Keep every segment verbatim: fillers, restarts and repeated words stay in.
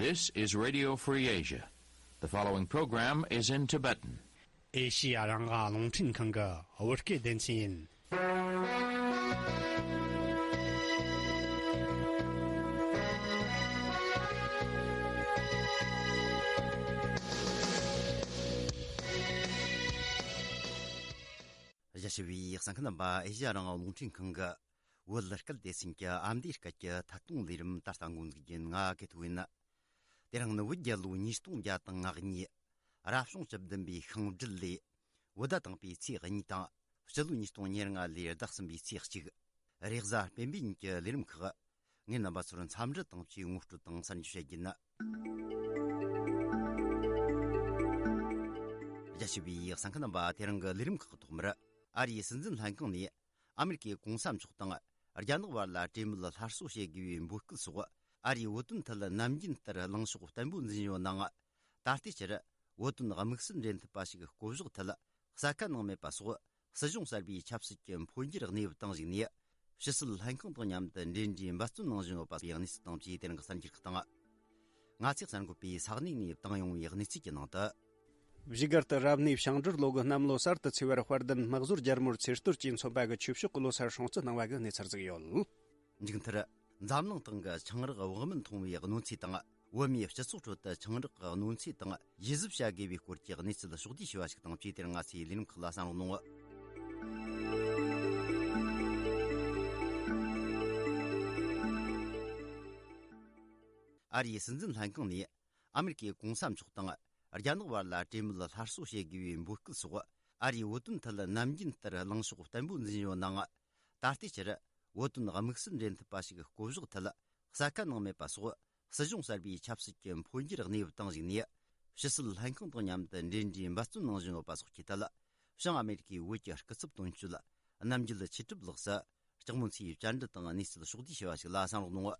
This is Radio Free Asia. The following program is in Tibetan. ཨེ་ཤི་ཡ་རང་དབང་རླུང་འཕྲིན་ཁང་གི་བོད་སྐད་སྡེ་ཚན་ཡིན། གཞིས་བྱེས་པའི་གསན་མཁན་རྣམ་པ། ཨེ་ཤི་ཡ་རང་དབང་རླུང་འཕྲིན་ཁང་གི་བོད་སྐད་སྡེ་ཚན་གྱི་ཨ་མདོའི་སྐད་ཀྱི་ཐད་གཏོང་ལས་རིམ་ད་ལྟ་འགོ་འཛུགས་རྒྱུ་ཡིན། ང་གི་ཐུག་ཡིན། དེ་རིང་ནི་བོད་རྒྱལ་ལོ་ཉིས་སྟོང་བརྒྱ་དང་ང་གཉིས། རབ་བྱུང་བཅུ་བདུན་པའི་ཤིང་སྦྲུལ་ལོའི་བོད་ཟླ་དང་པོའི་ཚེས་གཉིས་དང་། སྤྱི་ལོ་ཉིས་སྟོང་ཉེར་ལྔ་ལོའི་ཟླ་གསུམ་པའི་ཚེས་གཅིག། རེས་གཟའ་སྤེན་པའི་ཉིན་གྱི་ལས་རིམ་ཁག་ངས་རྣམ་པ་ཚོར་འཚམས་འདྲི་དང་བཅས་ངོ་སྤྲོད་དང་གསར་འགྱུར་བཤད་རྒྱུ་ཡིན། རྒྱ་ཆེ་བའི་གསན་མཁན་རྣམ་པ། དེ་རིང་གི་ལས་རིམ་ཁག་གི་ཐོག་མར། ཨ་རིའི་སྲིད་འཛིན་ལྷན་ཁང་ནས་ཨ་མེ་རི་ཀའི་གོང་ས་མཆོག་དང་རྒྱ་ནག་བར་ལ་གྲོས་མོལ་སླར་གསོ་བྱེད་དགོས་པའི་འབོད་སྐུལ་སོགས། ཨ་རིའི་བོད་དོན་ཐད་ནམ་རྒྱུན་ལྟར་ལངས་ཕྱོགས་བརྟན་པོ་འཛིན་བཞིན་ཡོད་ནའང་། ད་ལྟའི་ཆར་བོད་དོན་དམིགས་བསལ་འབྲེལ་མཐུད་པ་ཞིག་བསྐོ་གཞག་ཐད་གསལ་ཁ་གནང་མེད་པ་སོགས། སྲིད་གཞུང་གསར་པའི་ཆབ་སྲིད་ཀྱི་འཕོ་འགྱུར་གནས་བབ་དང་གཞིགས་ནས། ཕྱི་སྲིད་ལྷན་ཁང་དང་མཉམ་དུ་འབྲེལ་འདྲིས་འབད་བརྩོན་གནང་བཞིན་ཡོད་པ་སོགས་ཀྱི་གནས་ཚུལ་དང་བཅས་དེ་རིང་གི་གསར་འགྱུར་ཁག་དང་། ང་ཚོས་གསར་འགོད་པས་ས་གནས་ནས་བཏང་ཡོང་བའི་གནས་ཚུལ་གྱི་ནང་དུ། བཞུགས་སྒར་དུ་རབ་གནས་ཞིང་སྦྲུལ་ལོ་གི་གནམ་ལོ་གསར་དུ་ཚེས་པར་དཔལ་ལྡན་སྨག་ཟོར་རྒྱལ་མོར་ཚེས་གཏོར་གྱིས་མཚོན་པ་གི་ཆོས་ཕྱོགས་ཀྱི་ལོ་གསར་སྲུང་བརྩི་གནང་བ་གི་གནས་ཚུལ་ཟིག་ཡོད། མཇུག་མཐར། འཛམ་གླིང་སྟེང་གི་ཆང་རག་བག་མེད་འཐུང་བའི་གནོད་འཚེ་དང་། བོད་མིའི་སྤྱི་ཚོགས་ཁྲོད་དུ་ཆང་རག་གི་གནོད་འཚེ་དང་ཡིད་གཟབ་བྱ་དགོས་པའི་སྐོར་གྱི་གནས་ཚུལ་ཕྱོགས་བསྡུས་ཞུ་བ་ཞིག་དང་བཅས་དེ་རིང་ང་ཚོའི་ལས་རིམ་ཁག་ལ་གསན་རོགས་གནང་། ཨ་རིའི་སྲིད་འཛིན་ལྷན་ཁང་ནས་ཨ་མེ་རི་ཀའི་གོང་ས་མཆོག་དང་རྒྱ་ནག་བར་ལ་གྲོས་མོལ་སླར་གསོ་བྱེད་དགོས་པའི་འབོད་སྐུལ་སོགས། ཨ་རིའི་བོད་དོན་ཐད་ནམ་རྒྱུན་ལྟར་ལངས་ཕྱོགས་བརྟན་པོ་འཛིན་བཞིན་ཡོད་ནའང་། ད་ལྟའི་ཆར་བོད་དོན་དམིགས་བསལ་འབྲེལ་མཐུད་པ་ཞིག་བསྐོ་གཞག་ཐད་གསལ་ཁ་གནང་མེད་པ་སོགས། སྲིད་གཞུང་གསར་པའི་ཆབ་སྲིད་ཀྱི་འཕོ་འགྱུར་གནས་བབ་དང་གཞིགས་ནས། ཕྱི་སྲིད་ལྷན་ཁང་དང་མཉམ་དུ་འབྲེལ་འདྲིས་འབད་བརྩོན་གནང་བཞིན་ཡོད་པ་སོགས་ཀྱི་ཐད། བྱང་ཨ་མེ་རི་ཀའི་བོད་ཀྱི་སྐུ་ཚབ་དོན་གཅོད་རྣམ་རྒྱལ་ཆོས་གྲུབ་ལགས་སུ་ལྕགས་མོ་མཚོས་བཅར་འདྲི་དང་གནས་ཚུལ་ཕྱོགས་བསྡུས་ཞུ་བ་ཞིག་ལ་གསན་རོགས་གནང་།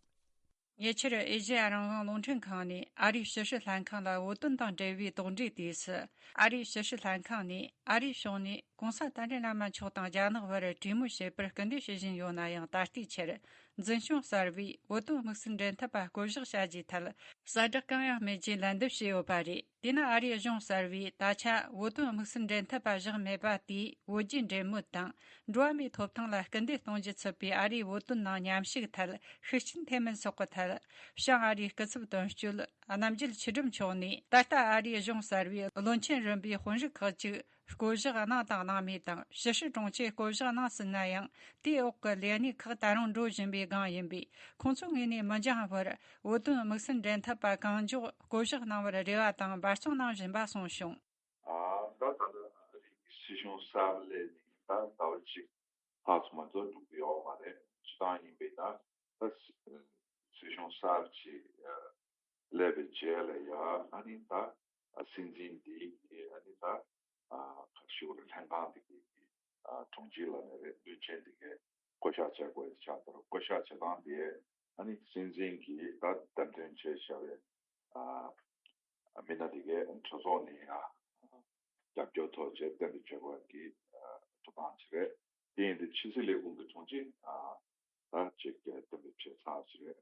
ཉེ་ཆར་ཨེ་ཤེ་ཡ་རང་དབང་རླུང་འཕྲིན་ཁང་ནས་ཨ་རིའི་ཕྱི་སྲིད་ལྷན་ཁང་ལ་བོད་དོན་དང་འབྲེལ་བའི་དོགས་འདྲིའི་དུས་སུ། ཨ་རིའི་ཕྱི་སྲིད་ལྷན་ཁང་ནས་ཨ་རིའི་ཕྱོགས་ནས་གོང་ས་ཏཱ་ལའི་བླ་མ་མཆོག་དང་རྒྱ་ནག་བར་གྲོས་མོལ་བྱེད་པར་སྐུལ་འདེད་བྱེད་བཞིན་ཡོད་ན་ཡང་། ད་ལྟའི་ཆར་འཛིན་སྐྱོང་གསར་བས་བོད་དོན་དམིགས་བསལ་འབྲེལ་མཐུད་པ་བསྐོ་གཞག་བྱ་རྒྱུའི་ཐད་གསལ་བསྒྲགས་གང་ཡང་མེད་ཅེས་ལན་འདེབས་བྱས་ཡོད་པ་རེད། དེས་ན་ཨ་རིའི་གཞུང་གསར་བས་ད་ཆ་བོད་དོན་དམིགས་བསལ་འབྲེལ་མཐུད་པ་བཞག་མེད་པ་དེས་བོད་རྒྱའི་འབྲེལ་མོལ་དང་འགྲོ་བ་མིའི་ཐོབ་ཐང་ལ་སྐུལ་འདེད་གཏོང་རྒྱུ་ཚུད་པའི་ཨ་རིའི་བོད་དོན་ནང་མཉམ་ཞུགས་ཐད་ཤུགས་རྐྱེན་ཐེབས་མིན་སོགས་ཀྱི་ཐད། བྱང་ཨ་རིའི་སྐུ་ཚབ་དོན་གཅོད་རྣམ་རྒྱལ་ཆོས་སྒྲོན་མཆོག་ནས། ད་ལྟ་ཨ་རིའི་གཞུང་གསར་བས་བློན་ཆེན་རིམ་པའི་དཔོན་རིགས་ཁག་ཅིག་བསྐོ་གཞག་གནང་དང་གནང་མེད་དང་། ཕྱི་སྲིད་དྲུང་ཆེ་བསྐོ་གཞག་གནང་ཟིན་ན་ཡང་། དེའི་འོག་གི་ལས་གནས་ཁག་ད་རུང་འགྲོ་བཞིན་པའི་སྒང་ཡིན་པས། ཁོང་ཚོའི་ངོས་ནས་མི་འགྱངས་བར་བོད་དོན་དམིགས་བསལ་འབྲེལ་མཐུད་པ་གང་མགྱོགས་བསྐོ་གཞག་གནང་བར་རེ་བ་དང་འབད་བརྩོན་གནང་བཞིན་པ་གསུངས་བྱུང་། ཨ། ད་ད་ལྟ་ཨ་རིའི་སྲིད་གཞུང་གསར་པ་སླེབས་ནས་ད་ཟླ་བ་གཅིག་ལྷག་ཙམ་མ་གཏོགས་འགྲོ་གི་ཡོད་མ་རེད། སྤྱིར་བཏང་ཡིན་པས་ན་ད་སྲིད་གཞུང་གསར་པ་ཅིག་སླེབས་པའི་རྗེས་ལ་ཡ། ཨ་ནི་ད་སྲིད་འཛིན་འདི་གིས་ཨ་ནི་ད་ག་རེ་ཞུ་དགོས་རེད། ལྷན་ཁང་འདི་གི་དྲུང་ཆེ་ལ་ནས་རེད། བློན་ཆེན་འདི་གས་བསྐོ་གཞག་བྱེད་དགོས་ཆགས་འདུག་བསྐོ་གཞག་བྱེད་སྟངས་དེ་ཨ་ནི་སྲིད་འཛིན་གྱིས་ད་བདམས་ཐོན་བྱས་བཞག་པའི་མི་སྣ་དེ་གས་གྲོས་ཚོགས་ནས་ཡང་རྒྱབ་སྐྱོར་ཐོབ་བྱས་གཏན་དུ་འབྱོར་དགོས་ཀྱི་འགྲོ་སྟངས་ཅིག་རེད། དེ་ཡིན་དུས་ཕྱི་སྲིད་ལས་ཁུངས་ཀྱི་དྲུང་ཆེ་ད་ཅིག་གཏན་འབེབས་བྱས་ཚར་ཅིག་རེད།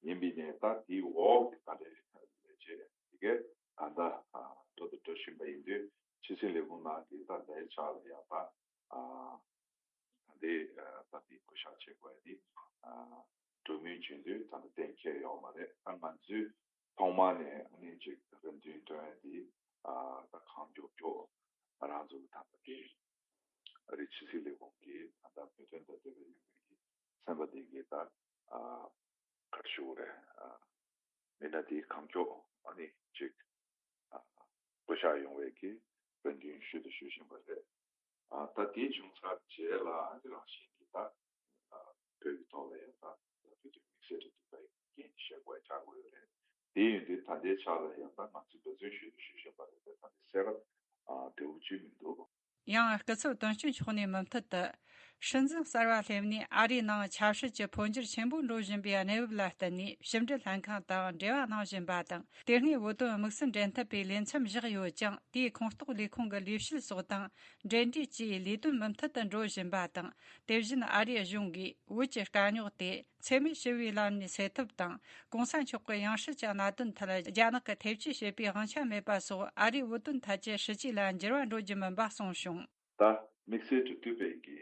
ཡིན་པའི་ནས་ད་དེའི་འོག་གི་ད་ལྟའི་ལས་བྱེད་དེ་གས་ད་ལྟ་འགྲོ་དང་འགྲོ་བཞིན་པ་ཡིན་དུས། ཕྱི་སྲིད་ལས་ཁུངས་ནང་གི་ད་ལྟའི་ཆ་ལ་ཡང་ད་ད་ལྟའི་ད་ལྟའི་བསྐོ་གཞག་བྱེད་དགོས་དེ་གྲོས་མོལ་བྱེད་དུས་ད་ལྟ་གཏན་འཁེལ་ཡོད་མ་རེད། ད་ང་ཚོས་ཐོག་མ་ནས་ཨ་ནི་ཅིག་རེ་འདུན་བཏོན་ཡ་དེ་ད་གང་མགྱོགས་མགྱོགས་ང་རང་ཚོ་གི་ད་ལྟ་དེ་ཨ་རིའི་ཕྱི་སྲིད་ལས་ཁུངས་ཀྱིས་ད་ལྟ་བོད་དོན་དང་འབྲེལ་བའི་ཡོད་པའི་གི་ཚན་པ་དེ་གའི་ད་ཨ་ག་རེ་ཞུ་དགོས་རེད། ཨ་མི་སྣ་དེ་གང་མགྱོགས་ཨ་ནི་ཅིག་ཨ་བསྐོ་གཞག་ཡོང་བའི་གི་རེ་འདུན་ཞུ་དང་ཞུ་བཞིན་པ་རེད། ཨ་ད་དེ་བྱུང་ཚར་རྗེས་ལ་ཨ་ནི་རང་བཞིན་གྱིས་ད་ཨ་བོད་ཀྱི་ཐོག་ལ་ཡང་ད་ད་བོད་དོན་དམིགས་བསལ་འབྲེལ་མཐུད་པའི་འགན་བཞེས་དགོས་ཆགས་དགོས་ཡོད་རེད། དེ་ཡིན་དུས་ད་ལྟའི་ཆ་ལ་ཡང་ད་ང་ཚོས་འབད་བརྩོན་ཞུ་དང་ཞུ་བཞིན་པ་རེད། ད་ལྟ་གསལ་ཁ་ཨ་བདེ་བོ་ཅིག་མི་འདུག་ཡང་སྐུ་ཚབ་དོན་གཅོད་མཆོག་ནས་མུ་མཐུད་དུ། སྲིད་འཛིན་གསར་བ་སླེབས་ནས་ཨ་རིའི་ནང་ཆབ་སྲིད་ཀྱི་འཕོ་འགྱུར་ཆེན་པོ་འགྲོ་བཞིན་པའི་གནས་བབ་ལ་བསྟུན་ནས་ཕྱི་འབྲེལ་ལྷན་ཁང་དང་འབྲེལ་བ་གནང་བཞིན་པ་དང་། དེ་སྔའི་བོད་དོན་དམིགས་བསལ་འབྲེལ་མཐུད་པའི་ལས་མཚམས་བཞག་ཡོད་ཀྱང་། དེའི་ཁོངས་གཏོགས་ལས་ཁུངས་ཀྱི་ལས་བྱེད་སོགས་དང་འབྲེལ་འདྲིས་བཅས་ལས་དོན་མུ་མཐུད་དུ་འགྲོ་བཞིན་པ་དང་། དེ་བཞིན་ཨ་རིའི་གཞུང་གིས་བོད་ཀྱི་དཀའ་རྙོག་དེ་འཚེ་མེད་ཞི་བའི་ལམ་ནས་སེལ་ཐབས་དང་། གོང་ས་མཆོག་གི་ཡང་སྲིད་ཀྱི་གནད་དོན་ཐད་རྒྱ་ནག་གིས་ཐེ་བྱུས་བྱེད་པའི་དབང་ཆ་མེད་པ་སོགས་ཨ་རིའི་བོད་དོན་ཐད་ཀྱི་སྲིད་ཇུས་ལ་འགྱུར་བ་འགྲོ་རྒྱུ་མིན་པ་གསུངས་བྱུང་། ད་དམིགས་བསལ་འབྲེལ་མཐུད་པའི་གི་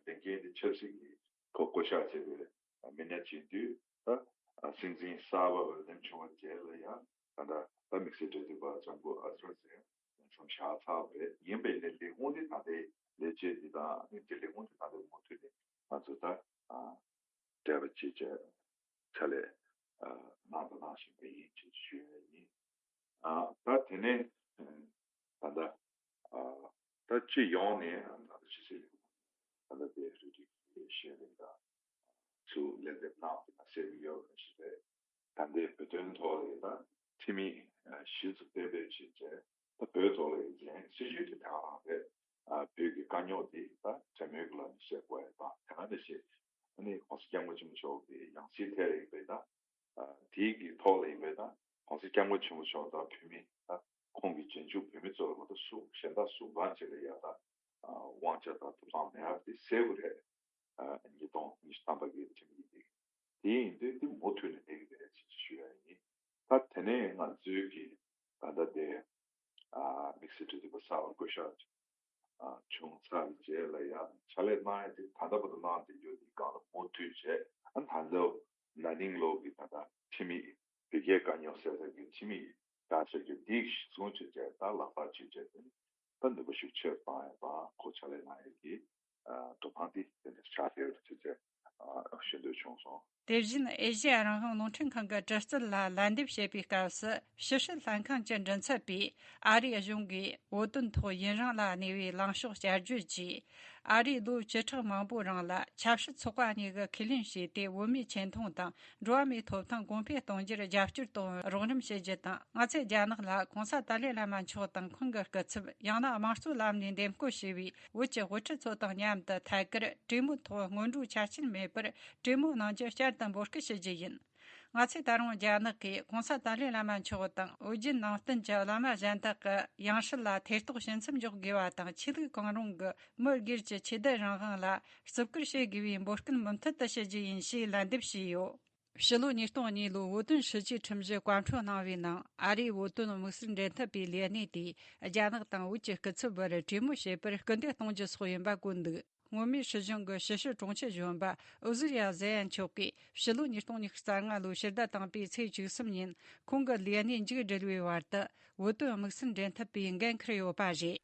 ལས་འགན་དེ་ཆབ་སྲིད་ཀྱི་ཐོག་བསྐོ་གཞག་བྱས་པའི་མི་སྣ་བྱེད་དུས། ད་སྲིད་འཛིན་གསར་པ་འདེམས་བྱུང་བ་རྗེས་ལ་ཡང་ད་ལྟ་ད་དམིགས་བསལ་འབྲེལ་མཐུད་པ་ལྕམ་སྐུ་ཨ་ཟུར་ཟེར་མཚམས་བཞག་ཚར་བས། ཡིན་པའི་ནི་ལས་ཁུངས་འདི་ད་ལྟའི་ལས་བྱེད་འདི་དང་ཨ་ནི་དེ་ལས་ཁུངས་འདི་ད་ལྟའི་མུ་མཐུད་ནས་ང་ཚོ་ད་འབྲེལ་བ་བྱེད་བྱས་ཕྱག་ལས་གནང་དང་གནང་བཞིན་པ་ཡིན་ཅེས་ཞུ་ཡ་ཡིན། ཨ། ད་དེ་ནས་ད་ལྟ་ཨ། ད་སྤྱི་ཡོངས་ནས་ད་ལྟ་ཕྱི་སྲིད་ད་ལྟ་དེ་རེ་ཌི་ཤེ་རིང་དང་ཚུར་ལན་འདེབས་གནང་བ་དེ་ན་གསལ་པོ་ཡོད་པ་ཞིག་རེད། ད་ལྟའི་བོད་དོན་ཐོག་ལ་ཡིན་ན་འཐུས་མི་གཞི་ཚུགས་གཏན་འབེབས་བྱས་རྗེས། ད་བོད་ཐོག་ལ་ཡིན་ཅིང་སྲིད་ཇུས་དེ་དེ་ག་རང་རེད། ཨ། བོད་ཀྱི་དཀའ་རྙོག་དེ་ད་གྲོས་མོལ་གྱི་ལམ་ནས་བཤད་དགོས་ཡ་དང་། དེ་ག་ནང་བཞིན་ཨ་ནི་༸གོང་ས་༸སྐྱབས་མགོན་ཆེན་པོ་མཆོག་གི་ཡང་སྲིད་ཐད་ལ་ཡིན་པས་ན། ཨ། དེའི་གི་ཐོག་ལ་ཡིན་པས་ན་༸གོང་ས་༸སྐྱབས་མགོན་ཆེན་པོ་མཆོག་དང་བོད་མི་ད་ཁོང་གི་རྗེས་འཇུག་བོད་མི་ཚོ་ལ་མ་གཏོགས་སུ་གཞན་དག་སུ་གང་ཅིག་ལ་ཡ་ད་དབང་ཆ་དང་ཐོབ་ཐང་མེད་པ་དེ་གསལ་པོ་རེད། ཨ། ཉིས་སྟོང་ཉི་ཤུ་ཐམ་པ་གི་ཁྲིམས་ཡིག་དེ། དེ་ཡིན་དུས་དེ་མུ་མཐུད་ནས་གནས་ཀྱི་རེད་ཅེས་ཞུ་ཡ་ཡིན། ད་དེ་ནས་ང་ཚོའི་གི་ད་ལྟ་དེ་ཨ། དམིགས་བསལ་འབྲེལ་མཐུད་པ་གསར་པ་བསྐོ་གཞག་ཨ། བྱུང་ཚར་བའི་རྗེས་ལ་ཡང་ཕྱག་ལས་གནང་ཡ་དེ་ད་ལྟ་བར་དུ་གནང་བསྡད་རྒྱུ་དེ་སྒང་ལ་མུ་མཐུད་བྱས། ཨ། ད་ལྟ་ན་ནིང་ལོ་གི་ད་ལྟ་ཁྲིམས་ཡིག་བོད་རྒྱའི་དཀའ་རྙོག་སེལ་ཐབས་ཀྱི་ཁྲིམས་ཡིག་བསྐྱར་བཅོས་རྒྱུ་དེ་གཞི་བཟུང་བྱས་རྗེས་ད་ལག་བསྟར་བྱས་རྗེས་དེ་ད་ནུས་པ་ཤུགས་ཆེར་བཏང་ཡ་དང་ཁོ་ཕྱག་ལས་གནང་ཡ་གི་ཨ། ཐོབ་ཐང་དེ་དེ་འདྲ་ཆགས་ཡོད་ཅེས་ཨ། ཞུ་འདོད་བྱུང་སོང་། དེ་བཞིན་ཨེ་ཤེ་ཡ་རང་དབང་རླུང་འཕྲིན་ཁང་གི་དྲི་རྩད་ལ་ལན་འདེབས་བྱེད་པའི་སྐབས་སུ། ཕྱི་སྲིད་ལྷན་ཁང་གི་མགྲིན་ཚབ་པས་ཨ་རིའི་གཞུང་གིས་བོད་དོན་ཐོག་ཡུན་རིང་ལ་གནས་པའི་ལངས་ཕྱོགས་བསྐྱར་བརྗོད་ཀྱིས། ཨ་རིའི་ལོ་བཅུ་ཕྲག་མང་པོའི་རིང་ལ་ཆབ་སྲིད་ཚོགས་པ་གཉིས་ཀྱི་ཁས་ལེན་བྱས་ཏེ། བོད་མིའི་ཆེ་མཐོང་དང་འགྲོ་བ་མིའི་ཐོབ་ཐང་གོང་འཕེལ་གཏོང་རྒྱུར་རྒྱབ་སྐྱོར་དང་རོགས་རམ་བྱེད་རྒྱུ་དང་། ང་ཚོས་རྒྱ་ནག་ལ་༸གོང་ས་ཏཱ་ལའི་བླ་མ་མཆོག་དང་ཁོང་གི་སྐུ་ཚབ། ཡང་ན་དམངས་གཙོའི་ལམ་ནས་འདེམས་བསྐོ་བྱས་པའི་བོད་ཀྱི་དབུ་ཁྲིད་ཚོ་དང་མཉམ་དུ་ཐད་ཀར་གྲོས་མོལ་ཐོག་སྔོན་འགྲོའི་ཆ་རྐྱེན་མེད་པར་གྲོས་མོལ་གནང་རྒྱུ་བསྐྱར་དུ་འབོད་སྐུལ་ཞུ་རྒྱུ་ཡིན། ང་ཚོས་ད་རུང་རྒྱ་ནག་གིས་༸གོང་ས་ཏཱ་ལའི་བླ་མ་མཆོག་དང་བོད་བརྒྱུད་ནང་བསྟན་གྱི་བླ་མ་གཞན་དག་གི་ཡང་སྲིད་ལ་ཐེ་གཏོགས་ཞུ་མཚམས་འཇོག་དགོས་པ་དང་། ཆོས་ལུགས་གང་རུང་གི་མི་སྒེར་གྱི་ཆོས་དད་རང་དབང་ལ་བརྩི་བཀུར་བྱེད་དགོས་པའི་འབོད་སྐུལ་མུ་མཐུད་དུ་ཞུ་རྒྱུ་ཡིན་ཞེས་ལན་འདེབས་བྱས་ཡོད། ཕྱི་ལོ་ཉིས་སྟོང་གཉིས་ལོའི་བོད་དོན་སྲིད་ཇུས་ཁྲིམས་གཞི་བཀའ་འཁྲོལ་གནང་བའི་ནང་། ཨ་རིའི་བོད་དོན་དམིགས་བསལ་འབྲེལ་མཐུད་པའི་ལས་གནས་དེས་རྒྱ་ནག་དང་བོད་ཀྱི་སྐུ་ཚབ་བར་གྲོས་མོལ་བྱེད་པར་སྐུལ་འདེད་གཏོང་རྒྱུ་སོགས་ཡིན་པ་བཀོད་འདུག་སྔོན་མའི་སྲིད་གཞུང་གི་ཕྱི་ཕྱིར་དྲུང་ཆེ་གཞོན་པ་ཨུ་ཟུར་ཡ་ཟེ་ཡན་མཆོག་གིས་ཕྱི་ལོ་ཉིས་སྟོང་ཉི་ཤུ་རྩ་ལྔ་ལོའི་ཕྱི་ཟླ་དང་པོའི་ཚེས་བཅུ་གསུམ་ཉིན་ཁོང་གི་ལས་གནས་མཇུག་བསྒྲིལ་བའི་བར་དུ། བོད་དོན་དམིགས་བསལ་འབྲེལ་མཐུད་པའི་འགན་འཁུར་ཡོད་པ་རེད།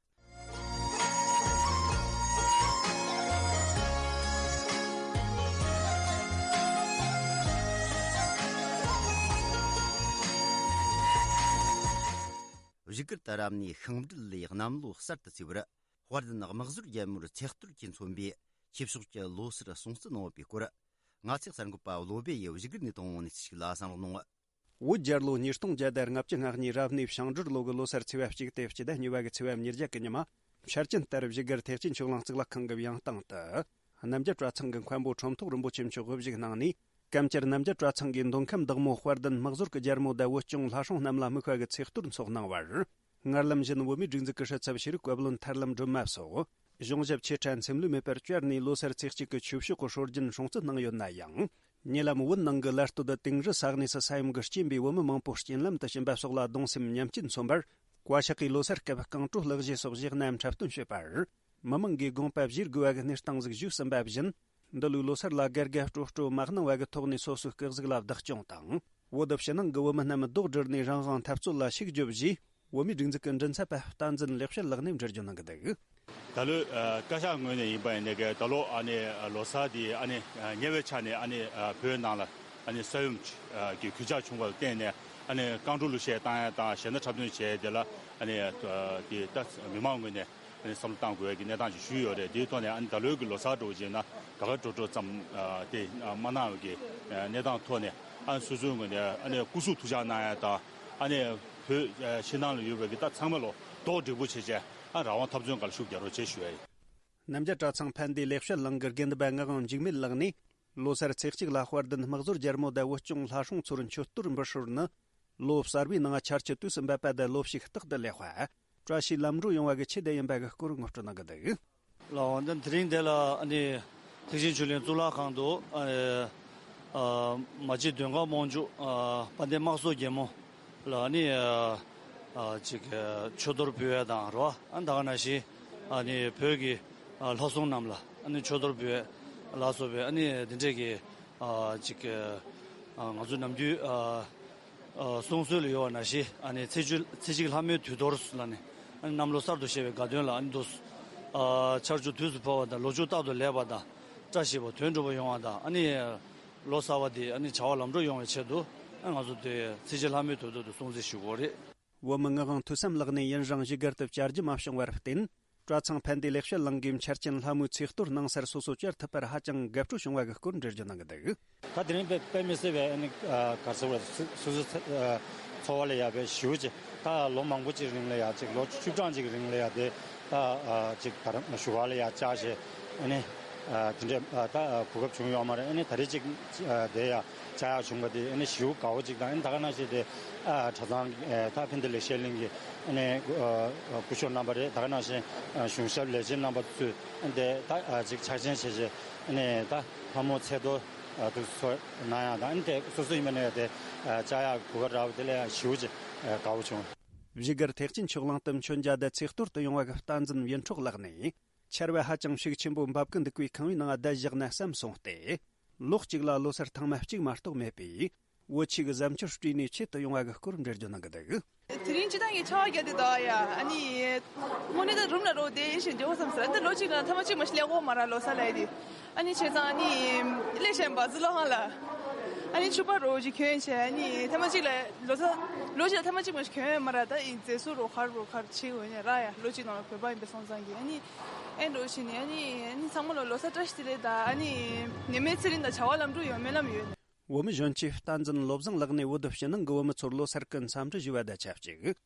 བཞུགས་སྒར་དུ་རབ་གནས་ཤིང་འབྲུག་ལོའི་གནམ་ལོ་གསར་དུ་བརྩིས་པར། དཔལ་ལྡན་དམག་ཟོར་རྒྱལ་མོར་ཚེས་གཏོར་གྱིས་མཚོན་པའི་ཆོས་ཕྱོགས་ཀྱི་ལོ་གསར་སྲུང་བརྩི་གནང་བའི་སྐོར། ང་ཚོའི་གསར་འགོད་པ་བློ་བྷེ་ཡིས་བཞུགས་སྒར་ནས་བཏང་བའི་གནས་ཚུལ་ཞིག་ལ་གསན་རོགས་གནང་། བོད་རྒྱལ་ལོ་ཉིས་སྟོང་བརྒྱ་དང་ལྔ་བཅུ་ང་གཉིས་རབ་གནས་ཤིང་འབྲུག་ལོ་གི་ལོ་སར་ཚེས་པ་གཅིག་སྟེ་སྤྱི་ཟླ་གཉིས་པ་གི་ཚེས་པ་ཉེར་བརྒྱད་གི་ཉི་མ། འཆར་ཅན་ལྟར་བཞུགས་སྒར་ཐེག་ཆེན་ཆོས་གླིང་གཙུག་ལག་ཁང་གི་ཡང་སྟེང་དུ། རྣམ་རྒྱལ་གྲྭ་ཚང་གི་མཁན་པོ་ཁྲོམ་ཐོག་རིན་པོ་ཆེ་མཆོག་དབུ་བཞུགས་གནང་ནས། སྐམ་བཅར་རྣམ་རྒྱལ་གྲྭ་ཚང་གི་མདོ་ཁམས་བདག་མོ་དཔལ་ལྡན་དམག་ཟོར་གྱི་རྒྱལ་མོ་དང་བོད་སྐྱོང་ལྷ་སྲུང་རྣམས་ལ་དམིགས་པ་གི་ཚེས་གཏོར་འཚོགས་གནང་བར། སྔར་ལམ་བཞིན་བོད་མིའི་སྒྲིག་འཛུགས་ཀྱི་སྲིད་ཚབ་ཤེས་རིག་བཀའ་བློན་ཐར་ལམ་སྒྲོལ་མ་སོགས་གཞུང་ཞབས་ཆེ་ཕྲ་འཚེམ་བློས་མེད་པར་བཅར་ནས་ལོ་སར་ཚེས་གཅིག་གི་ཆོས་ཕྱོགས་ཀྱི་སྲོལ་རྒྱུན་སྲུང་བརྩི་གནང་ཡོད་ན་ཡང་། ཉེ་ལམ་བོད་ནང་གི་ལ་སྟོད་དང་དིང་རི་ས་གནས་སུ་ས་ཡོམ་གྱི་རྐྱེན་པས་བོད་མི་མང་པོ་རྐྱེན་ལམ་དུ་ཕྱིན་པ་སོགས་ལ་གདུང་སེམས་མཉམ་སྐྱེད་མཚོན་པར། བཀའ་ཤག་གིས་ལོ་སར་སྐབས་རྐང་བྲོ་ལག་བཞེས་སོགས་བཞེས་གནང་འཁྲབ་སྟོན་བྱས་པར། མི་མང་གིས་དགོངས་པ་བཞེས་དགོས་པ་གི་གནས་སྟངས་ཟིག་ཞུས་ཟིན་པ་བཞིན། འདི་ལོའི་ལོ་སར་ལ་དགའ་དགའ་སྤྲོ་སྤྲོ་མ་གནང་བ་གི་ཐོག་ནས་སོ་སོའི་སྐུ་གཟུགས་ལ་བདག་སྐྱོང་དང་། བོད་ཕྱི་ནང་གི་བོད་མི་རྣམས་རྡོག་སྒྲིལ་ནས་རང་དབང་འཐབ་རྩོད་ལ་ཤུགས་རྒྱོབ་ཞེས། བོད་མིའི་སྒྲིག་འཛུགས་ཀྱི་མགྲིན་ཚབ་པ་བསྟན་འཛིན་ལེགས་བཤད་ལགས་ནས་འགྲེལ་བརྗོད་གནང་གི་འདུག་ད་ལོའི་ཨ་བཀའ་ཤག་ངོས་ནས་ཡིན་པ་ཡིན་ནའི་ད་ལོ་ཨ་ནི་ལོ་གསར་འདི་ཨ་ནི་ཉེ་བའི་ཆར་ནས་ཨ་ནི་བོད་ནང་ལ་ཨ་ནི་ས་ཡོམ་གྱི་གོད་ཆག་བྱུང་བ་ལ་བརྟེན་ནས། ཨ་ནི་རྐང་བྲོ་གླུ་གཞས་བཏང་ཡ་དང་གཞས་སྣ་འཁྲབ་སྟོན་བྱས་དེ་ལ་ཨ་ནི་དེ་ད་མི་མང་ངོས་ནས་ཨ་ནི་བསམ་བློ་བཏང་དགོས་ཡ་གི་གནས་སྟངས་ཤིག་ཞུས་ཡོད་རེད། དེའི་ཐོག་ནས་ཨ་ནི་ད་ལོའི་གི་ལོ་གསར་འདྲ་བོ་བྱས་ན་དགའ་དགའ་སྤྲོ་སྤྲོ་ཙམ་དེ་མ་གནང་བའི་གི་གནས་སྟངས་ཐོག་ནས། ཨ་ནི་སོ་སོའི་ངོས་ནས་ཨ་ནི་སྐུ་གཟུགས་ཐུགས་ཅག་གནང་ཡ་དང་། ཨ་ནི་བོད་ཕྱི་ནང་ལ་ཡོད་པའི་གི་ད་ཚང་མ་ལོ་རྡོག་སྒྲིལ་པོ་བྱས་བྱས། ཨ་རང་དབང་འཐབ་རྩོད་སྒང་ལ་ཤུགས་རྒྱག་རོགས་བྱེད་ཞུ་ཡ་ཡིན། རྣམ་རྒྱལ་གྲྭ་ཚང་ཕན་བདེ་ལེགས་བཤད་གླིང་གི་དགེ་འདུན་པ་ངག་དབང་འཇིགས་མེད་ལགས་ནས། ལོ་སར་ཚེས་གཅིག་ལ་དཔལ་ལྡན་དམག་ཟོར་རྒྱལ་མོ་དང་བོད་སྐྱོང་ལྷ་སྲུང་ཚོར་མཆོད་གཏོར་འབུལ་སྲོལ་ནི། ལོ་གསར་བའི་ནང་ཆར་ཆུ་དུས་སུ་འབབ་པ་དང་ལོ་ཕྱུགས་རྟག་ཏུ་ལེགས་པ། བཀྲ་ཤིས་ལམ་འགྲོ་ཡོང་བ་གི་ཆེད་དུ་ཡིན་པ་གི་སྐོར་ངོ་སྤྲོད་གནང་གི་འདུག་ལགས་འོང་། དེ་རིང་འདི་ལ་ཨ་ནི་ཐེག་ཆེན་ཆོས་གླིང་གཙུག་ལག་ཁང་དུ་ཨ་ནི་ཨ་མ་གཅིག་མདུན་མཁར་དམག་འཇུག་ཨ་དཔལ་ལྡན་དམག་ཟོར་རྒྱལ་མོ་ལ་ཨ་ནི་ཨ་ཅིག་མཆོད་གཏོར་འབུལ་བ་དང་རོ། ཨ་ད་ག་ནང་བཞིན་ཨ་ནི་བོད་ཀྱི་ཨ་ལྷ་སྲུང་རྣམས་ལ་ཨ་ནི་མཆོད་གཏོར་འབུལ་བ་ལ་སོགས་པའི་ཨ་ནི་འདི་འདྲས་ཀྱི་ཨ་ཅིག་ཨ་ང་ཚོ་ནམ་རྒྱུན་ཨ་ཨ་གསུང་སྲོལ་ལ་ཡོད་པ་ནང་བཞིན་ཨ་ནི་ཚེས་བཅུ་ཚེས་གཅིག་ལྷ་མོའི་དུས་གཏོར་ལ་ནི་ཨ་ནི་གནམ་ལོ་གསར་དུ་བཞད་པའི་དགའ་སྟོན་ལ་ཨ་ནི་འདུག་ཨ་ཆར་ཆུ་དུས་སུ་འཕོ་བ་དང་ལོ་ཕྱུགས་རྟག་ཏུ་ལེགས་པ་དང་བཀྲ་ཤིས་པ་དོན་འགྲུབ་པ་ཡོང་བ་དང་ཨ་ནི་ལོ་གསར་བ་འདི་ཨ་ནི་བྱ་བ་ལམ་འགྲོ་ཡོང་བའི་ཆེད་དུ་ཨ་ང་ཚོ་དེ་ཚེས་གཅིག་ལྷ་མོའི་དུས་གཏོར་དུ་སྲུང་བརྩི་ཞུ་དགོས་རེད། བོད་མི་ངག་དབང་ཐོས་བསམ་ལགས་ནས་ཡུན་རིང་བཞུགས་སྒར་དུ་བཅར་རྒྱུ་མ་བྱུང་བར་བརྟེན། གྲྭ་ཚང་ཕན་བདེ་ལེགས་བཤད་གླིང་གིས་འཆར་ཅན་ལྷ་མོའི་ཚེས་གཏོར་གནང་སར་སོ་སོ་བཅར་ཐུབ་པར་ཧ་ཅང་དགའ་སྤྲོ་བྱུང་བ་གི་སྐོར་འགྲེལ་བརྗོད་གནང་གི་འདུག་ད་དེ་རིང་དཔེ་དཔེ་མི་སྲིད་པའི་ཨ་ནི་ཨ་ག་རེ་ཟེར་དགོས་རེད། སོ་སོའི་ཚེ་ཨ་འཚོ་བ་ལ་ཡག་པའི་ཞེ་པོ་ཅིག་ད་ལོ་མང་པོ་ཅིག་རིང་ལ་ཡ་ཅིག་ལོ་བཅུ་གྲངས་ཅིག་རིང་ལ་ཡ་དེ་ད་ཨ་ཅིག་ད་རུང་བཞུགས་སྒར་ལ་ཡ་བཅར་བྱས་ཨ་ནི་ཨ་དེ་འདྲའི་ཨ་ད་གོ་སྐབས་བྱུང་ཡོད་མ་རེད། ཨ་ནི་ད་རེས་ཅིག་ཨ་དེ་ཡ་བཅར་ཡག་བྱུང་བ་དེ་ཨ་ནི་ཞེ་པོ་དགའ་པོ་ཅིག་དང་། ཨ་ནི་ད་ག་ནང་བཞིན་དེ་ཨ་གྲྭ་ཚང་ཨ་ད་ཕན་བདེ་ལེགས་བཤད་གླིང་གི་ཨ་ནི་ཨ་སྐུ་ཞབས་རྣམ་པ་རེད། ད་ག་ནང་བཞིན་ཨ་གཞུང་ཞབས་ལས་བྱེད་རྣམ་པ་ཚོས་ཨ་ནི་དེ་ད་ཨ་ཅིག་ཕྱག་ཆེན་བྱས་བྱས་ཨ་ནི་ད་ལྷ་མོ་ཚེས་གཏོར་ཨ་དུ་སོ་གནང་ཡག་དང་། ཨ་ནི་དེ་སོ་སོ་ཡིན་པ་ནས་དེ་ཨ་བཅར་ཡག་གོ་སྐབས་རག་པ་དེ་ལ་ཡང་ཞེ་པོ་ཅིག་ཨ་དགའ་པོ་བྱུང་། བཞུགས་སྒར་ཐེག་ཆེན་ཆོས་གླིང་དུ་མཆོད་མཇལ་དུ་ཚེས་གཏོར་དུ་ཡོང་བ་གི་བསྟན་འཛིན་ཡོན་ཕྲོགས་ལགས་ནས། ཆར་བ་ཧ་ཅང་ཤུགས་ཆེན་པོ་འབབ་ཀྱི་འདུག་པས་ཁང་པའི་ནང་བསྡད་བཞག་ན་བསམ་སོང་སྟེ། ལོ་གཅིག་ལ་ལོ་སར་ཐེངས་མ་གཅིག་མ་གཏོགས་མེད་པས། བོད་ཆས་ཀྱི་གཟབ་མཆོར་སྤྲས་ནས་ཆེད་དུ་ཡོང་བ་གི་སྐོར་འགྲེལ་བརྗོད་གནང་གི་འདུག་དེ་རིང་སྤྱིར་བཏང་གི་ཆར་པ་བརྒྱབ་དེ་ད་ཡ་ཨ་ནི། དངོས་གནས་ད་རུམ་ལ་རོགས་བསྡད་ཞེས་འདྲི་བ་བསམ་ཟེར། ད་ལོ་གཅིག་ན་ཐེངས་མ་གཅིག་མ་ཞིག་སླེབས་ཀྱི་ཡོད་མ་རེད་ལོ་གསར་ལ་ཡ་དེ། ཨ་ནི་བྱས་ཙང་ཨ་ནི་སླེབས་བཞིན་པ་ཟི་ལོ་ཧང་ལ། ཨ་ནི་ཕྱུ་པ་རོགས་ཅིག་གྱོན་བྱས། ཨ་ནི་ཐེངས་མ་གཅིག་ལ་ལོ་གསར་ལོ་གཅིག་ལ་ཐེངས་མ་གཅིག་མ་ཞིག་གྱོན་ཡོད་མ་རེད། ད་ཡིན་ཟེར་སུ་རོགས་གར་རོགས་གར་བྱེད་འོས་ནས་ར་ཡ་ལོ་གཅིག་ནང་ལ་བོད་པ་ཡིན་པའི་སོང་ཙང་གི་ཨ་ནི། ཨེ་འགྲོ་བྱས་ནས་ཨ་ནི་ཨ་ནི་ཚང་མ་ལ་ལོ་གསར་བཀྲ་ཤིས་བདེ་ལེགས་དང་ཨ་ནི། ནད་མེད་ཚེ་རིང་དང་བྱ་བ་ལམ་འགྲོ་ཡོང་སྨོན་ལམ་ཡོད། བོད་མི་གཞོན་སྐྱེས་བསྟན་འཛིན་བློ་བཟང་ལགས་ནས་བོད་ཕྱི་ནང་གི་བོད་མི་ཚོར་ལོ་གསར་གྱི་འཚམས་འདྲི་ཞུས་པ་དང་ཆབས་ཅིག་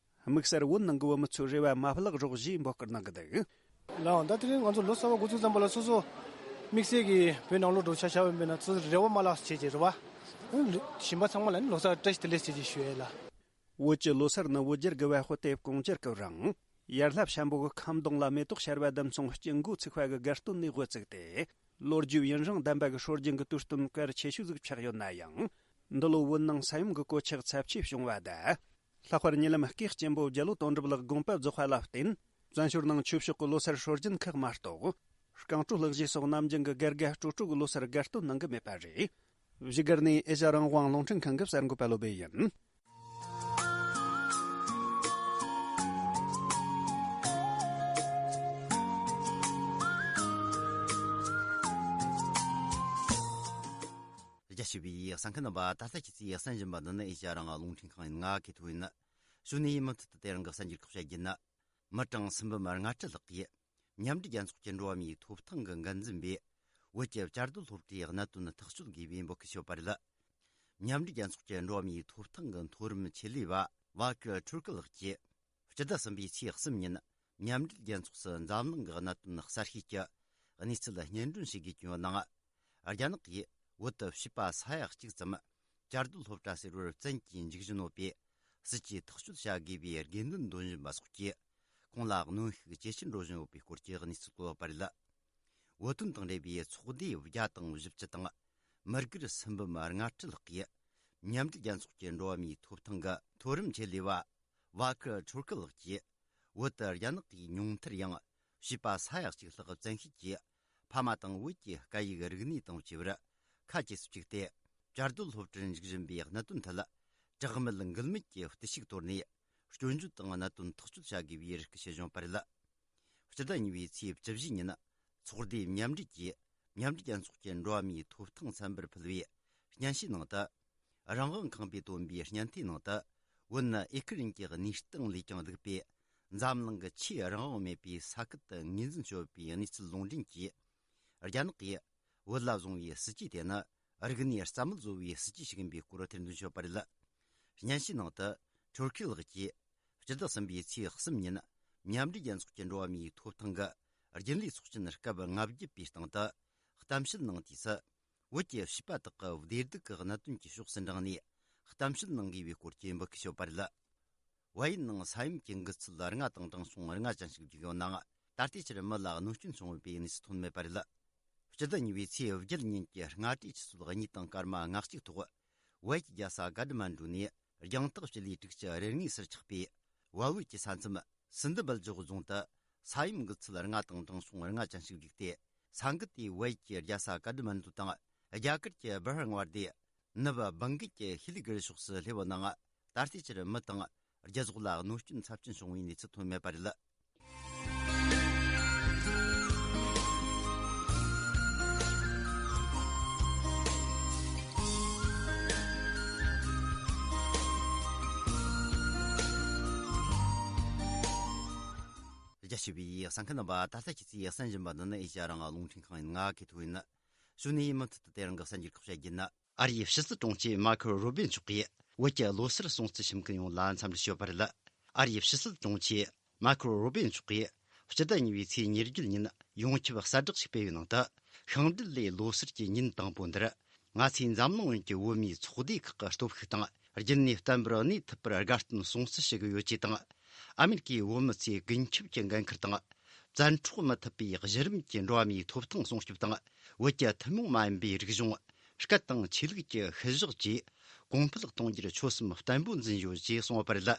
དམིགས་བསལ་བོད་ནང་གི་བོད་མི་ཚོའི་རེ་བ་མ་བརླག་རོགས་ཞེས་འབོད་སྐུལ་གནང་གི་འདུག་ལགས་འོང་། ད་དེ་རིང་ང་ཚོ་ལོ་གསར་པ་འགོ་ཚུགས་ཙམ་པ་ལ་སོ་སོ་དམིགས་བསལ་གྱི་བོད་ནང་ལོགས་འགྲོ་ཆ་བཞག་པ་ཡིན་ན་སོ་སོ་རེ་བ་མ་བརླག་བྱས་བྱས་རེད་བ། གཞན་པ་ཚང་མ་ལ་ནི་ལོ་གསར་བཀྲ་ཤིས་བདེ་ལེགས་བྱས་བྱས་ཞུ་ཡས་ལ། བོད་ཀྱི་ལོ་གསར་ནི་བོད་རྒྱལ་གྱི་བ་ཧོ་དེབ་ཀོང་ཇར་གྱི་རང་། ཡར་ལྷ་བྱམས་པོ་གི་ཁ་མདུང་ལ་མེ་ཏོག་ཤར་བ་དུམ་ཚང་དཀྱིལ་འགོ་ཚུགས་པ་གི་དགའ་སྟོན་ནས་དབུ་བཙུགས་ཏེ། ལོ་རྒྱུས་ཡུན་རིང་ལྡན་པ་གི་སྲོལ་རྒྱུན་གྱི་དུས་སྟོན་གལ་ཆེ་ཤོས་ཟིག་ཆགས་ཡོད་ན་ཡང་། འདི་ལོ་བོད་ནང་ས་ཡོམ་གྱི་གོད་ཆག་ཚབས་ཆེ་བྱུང་བ་དང་། ལྷག་པར་ཉེ་ལམ་སྐུ་གཅེན་པོ་རྒྱ་ལོ་དོན་གྲུབ་ལགས་དགོངས་པ་རྫོགས་པ་ལ་བརྟེན། བཙན་བྱོལ་ནང་ཆོས་ཕྱོགས་ཀྱི་ལོ་སར་སྲོལ་རྒྱུན་ཁག་མ་གཏོགས། རྐང་བྲོ་ལྷག་བཞེས་སོགས་ནམ་རྒྱུན་གྱི་སྒེར་དགའ་སྤྲོ་སྤྲོ་གི་ལོ་སར་དགའ་སྟོན་གནང་གི་མེད་པ་རེད། བཞུགས་སྒར་ནས་ཨེ་ཤ་རང་དབང་རླུང་འཕྲིན་ཁང་གི་གསར་འགོད་པ་བློ་བྷེ་ཡིན། རྒྱ་ཆེ་བའི་གསན་མཁན་རྣམ་པ། ད་ལྟ་ཁྱེད་ཚོས་གསན་བཞིན་པ་འདི་ནི་ཨེ་ཤ་རང་དབང་རླུང་འཕྲིན་ཁང་ཡིན། ང་གི་ཐུག་ཡིན། གཞུག་ནས་མུ་མཐུད་དུ་དེ་རིང་གི་གསར་འགྱུར་ཁག་བཤད་རྒྱུ་ཡིན། མི་གྲངས་སུམ་འབུམ་ལྔ་ཁྲི་ལྷག་གིས་མཉམ་འབྲེལ་རྒྱལ་ཚོགས་ཀྱི་འགྲོ་བ་མིའི་ཐོབ་ཐང་གི་འགན་འཛིན་པས། བོད་ཀྱི་བཅའ་སྡོད་སློབ་གྲྭའི་གནད་དོན་ཐག་གཅོད་དགོས་པའི་འབོད་སྐུལ་ཞུས་པ་རེད། མཉམ་འབྲེལ་རྒྱལ་ཚོགས་ཀྱི་འགྲོ་བ་མིའི་ཐོབ་ཐང་གི་མཐོ་རིམ་ཆེད་ལས་པ་ཝ་ཀི་ཁྲུར་ཀི་ལགས་ཀྱིས། སྤྱི་ཟླ་གསུམ་པའི་ཚེས་གསུམ་ཉིན། མཉམ་འབྲེལ་རྒྱལ་ཚོགས་སུ་འཛམ་གླིང་གི་གནད་དོན་གསར་ཤོས་ཀྱི་གནས་ཚུལ་སྙན་སྒྲོན་ཞུ་དགོས་ཀྱི་ཡོད་ནའང་། རྒྱ་ནག་གིས་བོད་དུ་བྱིས་པ་ས་ཡ་གཅིག་ཙམ་བཅའ་སྡོད་སློབ་གྲྭ་ཟེར་བར་བཙན་གྱིས་འཇུག་བཞིན་ཡོད་པས། སྲིད་ཇུས་ཐག་གཅོད་བྱ་དགོས་པའི་དགོས་འདུན་འདོན་བཞིན་པ་སོགས་ཀྱིས། ཁོང་ལ་གནོན་ཤུགས་ཇེ་ཆེར་འགྲོ་བཞིན་ཡོད་པའི་སྐོར་གྱི་གནས་ཚུལ་བཀོད་པ་རེད། བོད་དོན་དང་འབྲེལ་བའི་ཚོགས་སྡེ་བརྒྱ་དང་བཞི་བཅུ་དང་། མི་སྒེར་སུམ་འབུམ་ལྔ་ཁྲི་ལྷག་གིས། མཉམ་འབྲེལ་རྒྱལ་ཚོགས་ཀྱི་འགྲོ་བ་མིའི་ཐོབ་ཐང་གི་མཐོ་རིམ་ཆེད་ལས་པ། ཝ་ཁི་ཁྲུར་ཁི་ལགས་ཀྱིས། བོད་དུ་རྒྱ་ནག་གིས་ཉུང་མཐར་ཡང་བྱིས་པ་ས་ཡ་གཅིག་ལྷག་བཙན་ཤེད་ཀྱིས་ཕ་མ་དང་བོད་ཀྱི་སྐད་ཡིག་རིག་གནས་དང་བཅས་པར་ཁ་གྱེས་སུ་བཅུག་སྟེ། བཅའ་སྡོད་སློབ་གྲྭར་འཇུག་བཞིན་པའི་གནད་དོན་ཐད། དྲག་གནོན་འགུལ་མེད་ཀྱི་བརྟུལ་ཞུགས་དོར་ནས། སྐྱོན་བརྗོད་དང་གནད་དོན་ཐག་གཅོད་བྱ་དགོས་པའི་རེ་སྐུལ་ཞུས་བྱུང་བ་རེད། སྤྱི་ཟླ་གཉིས་པའི་ཚེས་བཅུ་བཞི་ཉིན། ཚོགས་སྡེ་མཉམ་འབྲེལ་གྱིས་མཉམ་འབྲེལ་རྒྱལ་ཚོགས་ཀྱི་འགྲོ་བ་མིའི་ཐོབ་ཐང་ཚན་པར་ཕུལ་བའི་སྙན་ཞུའི་ནང་དུ། རང་དབང་ཁང་པས་བཏོན་པའི་སྙན་ཐོའི་ནང་དུ། བོད་ནི་ཨེ་ཁུ་རན་གྱི་གནས་སྟངས་ལས་ཀྱང་སྡུག་པས། འཛམ་གླིང་གི་ཆེས་རང་དབང་མེད་པའི་ས་ཁུལ་དུ་ངོས་འཛིན་བྱེད་པའི་གནས་ཚུལ་ལུང་འདྲེན་གྱིས། རྒྱ་ནག་གིས་བོད་ལ་བཟུང་བའི་སྲིད་ཇུས་དེ་ནི། རིག་གནས་རྩ་མེད་བཟོ་བའི་སྲིད་ཇུས་ཤིག་ཡིན་པའི་སྐོར་ཐེར་འདོན་བྱས་པ་རེད། སྙན་ཞུའི་ནང་དུ། ཁྲོར་ཁི་ལགས་ཀྱིས། སྤྱི་ཟླ་གསུམ་པའི་ཚེས་གསུམ་ཉིན། མཉམ་འབྲེལ་རྒྱལ་ཚོགས་ཀྱི་འགྲོ་བ་མིའི་ཐོབ་ཐང་གི་ རྒྱུན་ལས་ཚོགས་ཆེན་སྐབས་ལྔ་བརྒྱད་པའི་སྟེང་དུ་གཏམ་བཤད་གནང་དུས་སུ། བོད་ཀྱི་བྱིས་པ་དག་གི་བདེ་སྡུག་གི་གནད་དོན་གྱི་ཕྱོགས་སུ་འབྲངས་ནས་གཏམ་བཤད་གནང་དགོས་པའི་སྐོར་གྱི་འབོད་སྐུལ་ཞུས་པ་རེད། བལ་ཡུལ་ནང་ས་ཡོམ་གྱི་འགུལ་ཚད་ལྔ་དང་གྲངས་ཆུང་ལྔ་ཙམ་ཞིག་བརྒྱུགས་ཡོད་ནའང་། ད་ལྟའི་ཆར་མི་ལ་གནོད་སྐྱོན་བྱུང་བའི་གནས་ཚུལ་ཐོན་མེད་པ་རེད། སྤྱི་ཟླ་གཉིས་པའི་ཚེས་བརྒྱད་ཉིན་གྱི་སྔ་དྲོའི་ཆུ་ཚོད་གཉིས་དང་སྐར་མ་ལྔ་གཅིག་ཐོག་བལ་ཡུལ་གྱི་རྒྱལ་ས་ཀ་ཏ་མན་གྲུ་ནས་རྒྱང་ཐག་སྤྱི་ལེ་དྲུག་ཅུ་རེ་ལྔའི་ཟུར་ཆགས་པའི་བལ་བོད་ཀྱི་ས་མཚམས་སིན་དི་སྦལ་ཇོག་རྫོང་དུ་ས་ཡོམ་འགུལ་ཚད་ལྔ་དང་གྲངས་ཆུང་ལྔ་ཙམ་ཞིག་བརྒྱུགས་ཏེ། ས་འགུལ་དེས་བལ་ཡུལ་གྱི་རྒྱལ་ས་ཀ་ཏ་མན་གྲུ་དང་རྒྱ་གར་གྱི་སྦི་ཧར་མངའ་སྡེ་ནུབ་སྦང་གི་ཤི་ལི་གྷི་རི་ཕྱོགས་སུ་སླེབས་པ་ནའང་། ད་ལྟའི་ཆར་མི་དང་རྒྱུ་ཟོག་ལ་གནོད་སྐྱོན་ཚབས་ཆེན་བྱུང་བའི་གནས་ཚུལ་ཐོན་མེད་པ་རེད། རྒྱ་ཆེ་བའི་གསན་མཁན་རྣམ་པ། ད་ལྟ་ཁྱེད་ཚོས་གསན་བཞིན་པ་འདི་ནི་ཨེ་ཤ་ཡ་རང་དབང་རླུང་འཕྲིན་ཁང་ཡིན། ང་གི་ཐུག་ཡིན། གཞུག་ནས་མུ་མཐུད་དུ་དེ་རིང་གི་གསར་འགྱུར་ཁག་བཤད་རྒྱུ་ཡིན། ཨ་རིའི་ཕྱི་སྲིད་དྲུང་ཆེ་མར་ཁོ་རུ་བི་མཆོག་གིས་བོད་ཀྱི་ལོ་སར་སྲུང་བརྩི་ཞུ་མཁན་ཡོངས་ལ་འཚམས་འདྲི་ཞུས་པ་རེད། ཨ་རིའི་ཕྱི་སྲིད་དྲུང་ཆེ་མར་ཁོ་རུ་བི་མཆོག་གིས་སྤྱི་ཟླ་གཉིས་པའི་ཚེས་ཉེར་བརྒྱད་ཉིན་ཡོངས་ཁྱབ་གསལ་བསྒྲགས་ཤིག་སྤེལ་བའི་ནང་དུ། ཤིང་འབྲས་ལོའི་ལོ་སར་གྱི་ཉིན་དང་པོ་འདིར། ང་ཚོས་འཛམ་གླིང་ཡོངས་ཀྱི་བོད་མིའི་ཚོགས་སྡེ་ཁག་གི་སྟོབས་ཤུགས་དང་། རྒྱུན་ནས་བརྟན་པོར་གནས་ཐུབ་པར་དགའ་སྟོན་སྲུང་བརྩི་ཞུ་གི་ཡོད་ཅེས་དང་། ཨ་མེ་རི་ཀའི་བོད་མི་ཚོས་ཀུན་ཁྱབ་ཀྱི་འགན་འཁུར་དང་། བཙན་འཕྲོག་མི་ཐུབ་པའི་གཞི་རིམ་གྱི་འགྲོ་བ་མིའི་ཐོབ་ཐང་སྲུང་སྐྱོབ་དང་། བོད་ཀྱི་ཐུན་མོང་མ་ཡིན་པའི་རིག་གཞུང་། སྐད་དང་ཆོས་ལུགས་ཀྱི་ཤུལ་བཞག་བཅས་གོང་འཕེལ་གཏོང་རྒྱུར་ཆོད་སེམས་བརྟན་པོ་འཛིན་ཡོད་ཅེས་གསུངས་པ་རེད།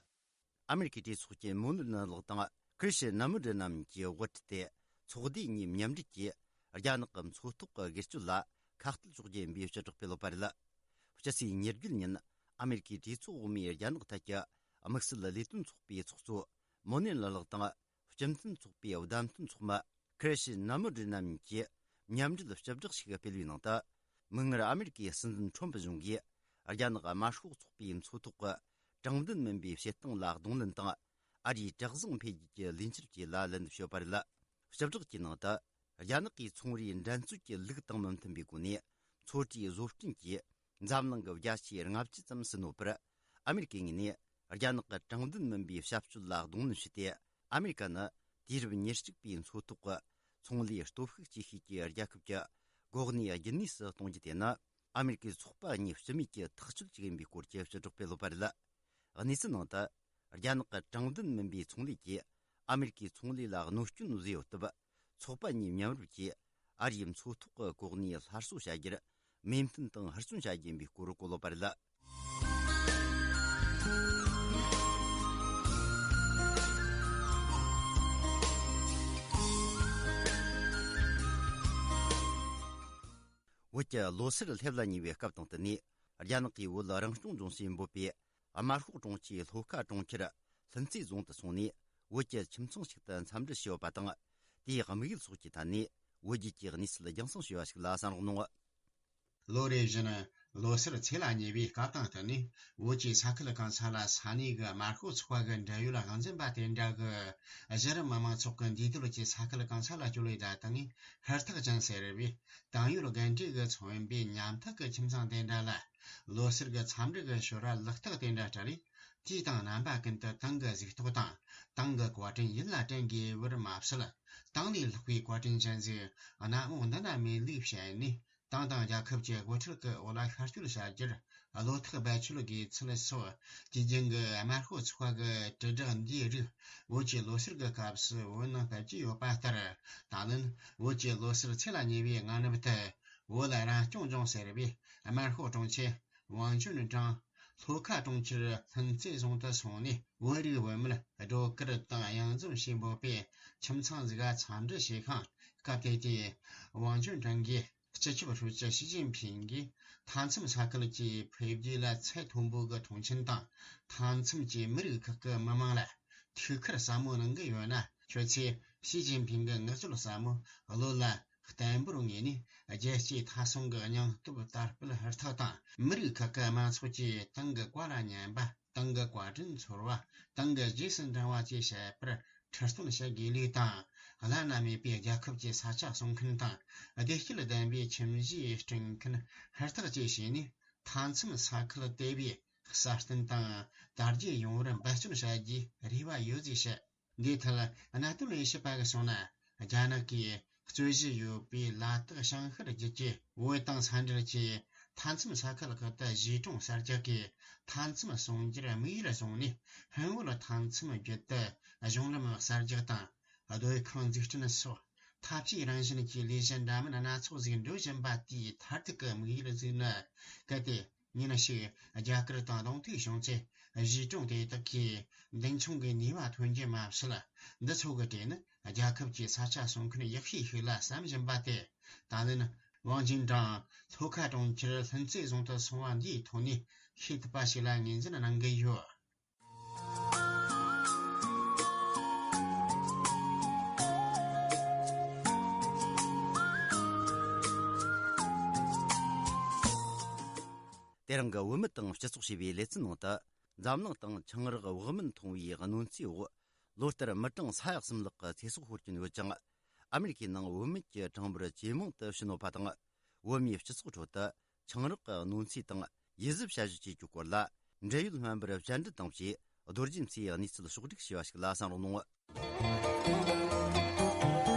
ཨ་མེ་རི་ཀའི་གྲོས་ཚོགས་ཀྱི་མོ་ནི་ནི་ལགས་དང་ཁྲི་ཤི་ན་མུ་ཌི་ར་ན་མི་གཉིས་ཀྱིས་དབུ་ཁྲིད་དེ། ཚོགས་སྡེ་གཉིས་མཉམ་འབྲེལ་གྱིས་རྒྱ་ནག་གི་མཚོ་ཐོག་གི་སྒེར་གཅོད་ལ་ཁ་གཏད་གཅོག་རྒྱུ་ཡིན་པའི་བྱེ་བྲག་སྤེལ་ཡོད་པ་རེད། སྤྱི་ཚེས་ཉེར་བརྒྱད་ཉིན་ཨ་མེ་རི་ཀའི་གྲོས་ཚོགས་འོག་མའི་རྒྱ་ནག་ཐད་ཀྱི་དམིགས་བསལ་ལས་དོན་ཚོགས་པའི་ཚོགས་གཙོ་མོ་ནི་ལི་ལགས་དང་། སྤྱི་མཐུན་ཚོགས་པའི་བདམས་ཐོན་ཚོགས་མི་ཁྲི་ཤི་ན་མུ་ཌི་ར་ན་མི་གཉིས་ཀྱིས་མཉམ་འབྲེལ་སྤྱི་བསྒྲགས་ཤིག་སྤེལ་བའི་ནང་དུ། མིག་སྔར་ཨ་མེ་རི་ཀའི་སྲིད་འཛིན་ཁྲོམ་ཕུ་གཞུང་གིས་རྒྱ་ནག་དམར་ཤོག་ཚོགས་པའི་མཚོ་ཐོག་གི་དྲང་བདེན་མིན་པའི་བྱེད་སྟངས་ལ་གདོང་ལེན་དང་། ཨ་རིའི་དྲག་བཟུང་འཕེལ་རྒྱས་ཀྱི་ལས་འཆར་བཅས་ལ་ལན་འདེབས་ཞུས་པ་རེད། ཕྱི་དྲགས་ཀྱི་ནང་དུ། རྒྱ་ནག་གིས་ཚོང་རའི་འགྲན་རྩོད་ཀྱི་ལུགས་དང་མི་མཐུན་པའི་སྒོ་ནས། མཚོ་གྲུའི་བཟོ་སྐྲུན་གྱིས་འཛམ་གླིང་གི་བརྒྱ་ཆའི་ལྔ་བཅུ་ཙམ་ཟིན་ཡོད་པར། ཨ་མེ་རི་ཀའི་ངོས་ནས། རྒྱ་ནག་གི་དྲང་བདེན་མིན་པའི་བྱ་སྤྱོད་ལ་གདོང་ལེན་བྱས་ཏེ། ཨ་མེ་རི་ཀ་ནི་དུས་རབས་ཉེར་གཅིག་པའི་མཚོ་ཐོག་གི་ཚོང་ལས་སྟོབས་ཤུགས་ཆེ་ཤོས་ཀྱི་རྒྱལ་ཁབ་ཀྱི་འགོ་གནས་རྒྱུན་གནས་སུ་གཏོང་རྒྱུ་དེ་ནི། ཨ་མེ་རི་ཀའི་ཚོགས་པ་གཉིས་སྤྱི་མོས་ཀྱི་ཐག་གཅོད་ཅིག་ཡིན་པའི་སྐོར་གྱི་ཕྱི་དྲགས་སྤེལ་ཡོད་པ་རེད། གནས་ཚུལ་ནང་དུ། རྒྱ་ནག་གི་དྲང་བདེན་མིན་པའི་ཚོང་ལས་ཀྱིས་ཨ་མེ་རི་ཀའི་ཚོང་ལས་ལ་གནོད་སྐྱོན་བཟོས་ཡོད་སྟབས། ཚོགས་པ་གཉིས་མཉམ་རུབ་ཀྱིས་ཨ་རིའི་མཚོ་ཐོག་གི་གོ་གནས་སླར་གསོ་བྱ་རྒྱུར་མོས་མཐུན་དང་ཧུར་བརྩོན་བྱ་རྒྱུ་ཡིན་པའི་སྐོར་བཀོད་ཡོད་པ་རེད། བོད་ཀྱི་ལོ་སར་སླེབས་ལ་ཉེ་བའི་སྐབས་དང་བསྟུན་ནས། རྒྱ་ནག་གིས་བོད་རང་སྐྱོང་ལྗོངས་སུ་འབོད་པའི་དམར་ཤོག་གྲོང་ཁྱེར་ལྷོ་ཁ་གྲོང་ཁྱེར་ལྷུན་རྩེ་རྫོང་དུ་སོང་ནས། བོད་ཀྱི་ཁྱིམ་ཚང་ཞིག་ཏུ་འཚམས་འདྲི་ཞུས་པ་དང་། དེའི་དམིགས་ཡུལ་སོགས་ཀྱི་ཐད་ནས་བོད་བརྒྱུད་ཀྱི་གནས་ཚུལ་རྒྱང་སྲིང་ཞུས་པ་ཞིག་ལ་གསན་རོགས་གནང་། ལོ་རེ་བཞིན་ལོ་སར་ཚེས་ལ་ཉེ་བའི་སྐབས་དང་བསྟུན་ནས། བོད་ཀྱི་ས་ཁུལ་གང་ས་ལ་ས་གནས་ཀྱི་དམར་ཤོག་ཚོགས་པ་གི་འབྲེལ་ཡོད་དབང་འཛིན་པ་དེ་འདྲ་གིས་གཞི་རིམ་མི་མང་ཚོགས་ཀྱི་འདུས་སྡོད་ཀྱི་ས་ཁུལ་གང་ས་ལ་བསྐྱོད་ལས་དང་བསྟུན་ནས། ཧུར་ཐག་ཅན་ཟེར་བའི་ཏང་ཡོན་འགན་འཁྲི་གིས་མཚོན་པའི་ཉམ་ཐག་གི་ཁྱིམ་ཚང་དེ་འདྲ་ལ། ལོ་སར་གྱི་འཚམས་འདྲི་གི་ཞོར་ལག་རྟགས་དེ་འདྲ་སྤྲད་རེས། དུས་དང་རྣམ་པ་ཀུན་ཏུ་ཏང་གི་གཟིགས་རྟོག་དང་། ཏང་གི་བཀའ་དྲིན་ཡིད་ལ་དྲན་དགོས་པར་མ་ཟད། ཏང་ལས་ལྷག་པའི་བཀའ་དྲིན་ཅན་ཟིག་གནམ་འོག་འདི་ན་མེད་ལུགས་བཤད་ནས། ཏང་དང་རྒྱལ་ཁབ་ཀྱི་དབུ་ཁྲིད་ཀྱི་འོག་ལ་ཤར་བསྐྱོད་བྱ་རྒྱུར། བློ་ཐག་རྦད་ཆོད་དགོས་ཚུལ་སོགས། དུས་རྒྱུན་གྱི་དམར་ཤོག་ཚོགས་པ་གི་དྲིལ་བསྒྲགས་འདིའི་རིགས། བོད་ཀྱི་ལོ་སར་གྱི་སྐབས་སུ་བོད་ནང་ཕེབས་ཀྱི་ཡོད་པ་ལྟར། ད་ལན་བོད་ཀྱི་ལོ་སར་ཚེས་ལ་ཉེ་བའི་སྔ་ནུབ་ཏུ། བོད་རང་སྐྱོང་ལྗོངས་ཟེར་བའི་དམར་ཤོག་གྲོང་ཁྱེར་ཝང་ཅུན་ཀྲང་། ལྷོ་ཁ་གྲོང་ཁྱེར་ལྷུན་རྩེ་རྫོང་དུ་སོང་ནས། བོད་རིགས་བུད་མེད་སྒྲོལ་དཀར་དང་གཡང་འཛོམས་ཞེས་འབོད་པའི་ཁྱིམ་ཚང་ཟིག་ག་འཚམས་འདྲི་བྱས་ཤིང་། སྐབས་དེ་དུས་ཝང་ཅུན་ཀྲང་གིས། སྤྱི་ཁྱབ་ཧྲུའུ་ཅི་ཞི་ཅིན་ཕིང་གིས། མཐའ་མཚམས་ས་ཁུལ་གྱི་འཕེལ་རྒྱས་ལ་ཚད་མཐོན་པོ་གི་མཐོང་ཆེན་དང་། མཐའ་མཚམས་ཀྱི་མི་རིགས་ཁག་གི་མི་མང་ལ་ཐུགས་ཁུར་ཟབ་མོ་གནང་གི་ཡོད་ན། ཁྱོད་ཚོས་ཞི་ཅིན་ཕིང་གི་ངག་རྩོལ་ཟབ་མོ་བློ་ལ་བརྟན་པོར་ངེས་ནས། རྒྱལ་གཅེས་མཐའ་སྲུང་གི་སྙིང་སྟོབས་དར་སྤེལ་ཧུར་ཐག་དང་། མི་རིགས་ཁག་གི་མང་ཚོགས་ཀྱིས་ཏང་གི་བཀའ་ལ་ཉན་པ། ཏང་གི་བཀའ་དྲིན་ཚོར་བ། ཏང་གི་རྗེས་སུ་འབྲང་བ་བཅས་བྱེད་པར་ཁྲིད་སྟོན་བྱེད་དགོས་ལུགས་དང་། བླ་ན་མེད་པའི་རྒྱལ་ཁབ་ཀྱི་ས་ཆ་སྲུང་མཁན་དང་། བདེ་སྐྱིད་ལྡན་པའི་ཁྱིམ་གཞིས་སྐྲུན་མཁན་ཧུར་ཐག་བཅས་བྱས་ནས། མཐའ་མཚམས་ས་ཁུལ་དེ་བས་སྲ་བརྟན་དང་དར་རྒྱས་ཡོང་བར་འབད་བརྩོན་བྱ་རྒྱུའི་རེ་བ་ཡོད་ཅེས་བཤད། འདིའི་ཐད་གནད་དོན་ལས་བྱེད་པ་གིས་གསུངས་ན། རྒྱ་ནག་གིས་རྩོད་གཞི་ཡོད་པའི་ལ་དྭགས་བྱང་ཤར་རྒྱུད་ཀྱི་བོད་དང་ས་འབྲེལ་གྱི་མཐའ་མཚམས་ས་ཁུལ་ཁག་ཏུ་གཞིས་གྲོང་གསར་རྒྱག་གིས་མཐའ་མཚམས་སྲུང་རྒྱུར་དམིགས་ཡུལ་བཟུང་ནས། ཧོན་བོད་མཐའ་མཚམས་བརྒྱུད་དུ་གཞུང་ལམ་གསར་རྒྱག་དང་། སྡོད་ཁང་འཛུགས་སྐྲུན་སོགས་འཐབ་ཇུས་རང་བཞིན་གྱི་ལས་གཞི་འདྲ་མིན་སྣ་ཚོགས་ཤིག་འགྲོ་བཞིན་པ་དེའི་མཐར་ཐུག་གི་དམིགས་ཡུལ་ཟིག་ནི། གལ་ཏེ་ཉིན་ཞིག་རྒྱ་གར་དང་གདོང་ཐུག་བྱུང་ཚེ། གཞིས་གྲོང་དེ་དག་གིས་མདུན་མཆོང་གི་ནུས་པ་ཐོན་རྒྱུ་མ་ཟད། འདི་ཚོ་གི་གྲས་ནི་རྒྱལ་ཁབ་ཀྱི་ས་ཆ་སྲུང་མཁན་ཡག་ཤོས་ཤིག་ལ་བསམ་བཞིན་པ་སྟེ། ད་ལན་ཝང་ཅིན་ཀྲང་ལྷོ་ཁ་གྲོང་ཁྱེར་ལྷུན་རྩེ་རྫོང་དུ་སོང་བ་འདིའི་ཐོག་ནས་ཤེས་ཐུབ་པ་ཞིག་ལ་ངོས་འཛིན་གནང་གི་ཡོད། དེ་རིང་གི་བོད་མི་དང་སྤྱི་ཚོགས་ཞེས་པའི་ལེ་ཚན་ནང་དུ། འཛམ་གླིང་སྟེང་ཆང་རག་བག་མེད་འཐུང་བའི་གནོད་འཚེའི་འོག་ལོ་ལྟར་མི་གྲངས་ས་ཡ་གསུམ་ལྷག་གི་ཚེ་སྲོག་ཤོར་གྱིན་ཡོད་ཅིང་། ཨ་མེ་རི་ཁའི་ནང་བོད་མི་གྱི་གྲངས་འབོར་ཇེ་མང་དུ་ཕྱིན་ཡོད་པ་དང་། བོད་མིའི་སྤྱི་ཚོགས་ཁྲོད་དུ་ཆང་རག་གི་གནོད་འཚེ་དང་ཡིད་གཟབ་བྱ་གཞི་བཅས་ཀྱི་སྐོར་ལ། འབྲེལ་ཡོད་སྨན་པར་བཅར་འདྲི་དང་བཅས་རྡོ་རྗེ་མཚོས་གནས་ཚུལ་ཕྱོགས་བསྒྲིགས་བྱས་པ་ཞིག་ལ་གསན་རོགས་གནང་།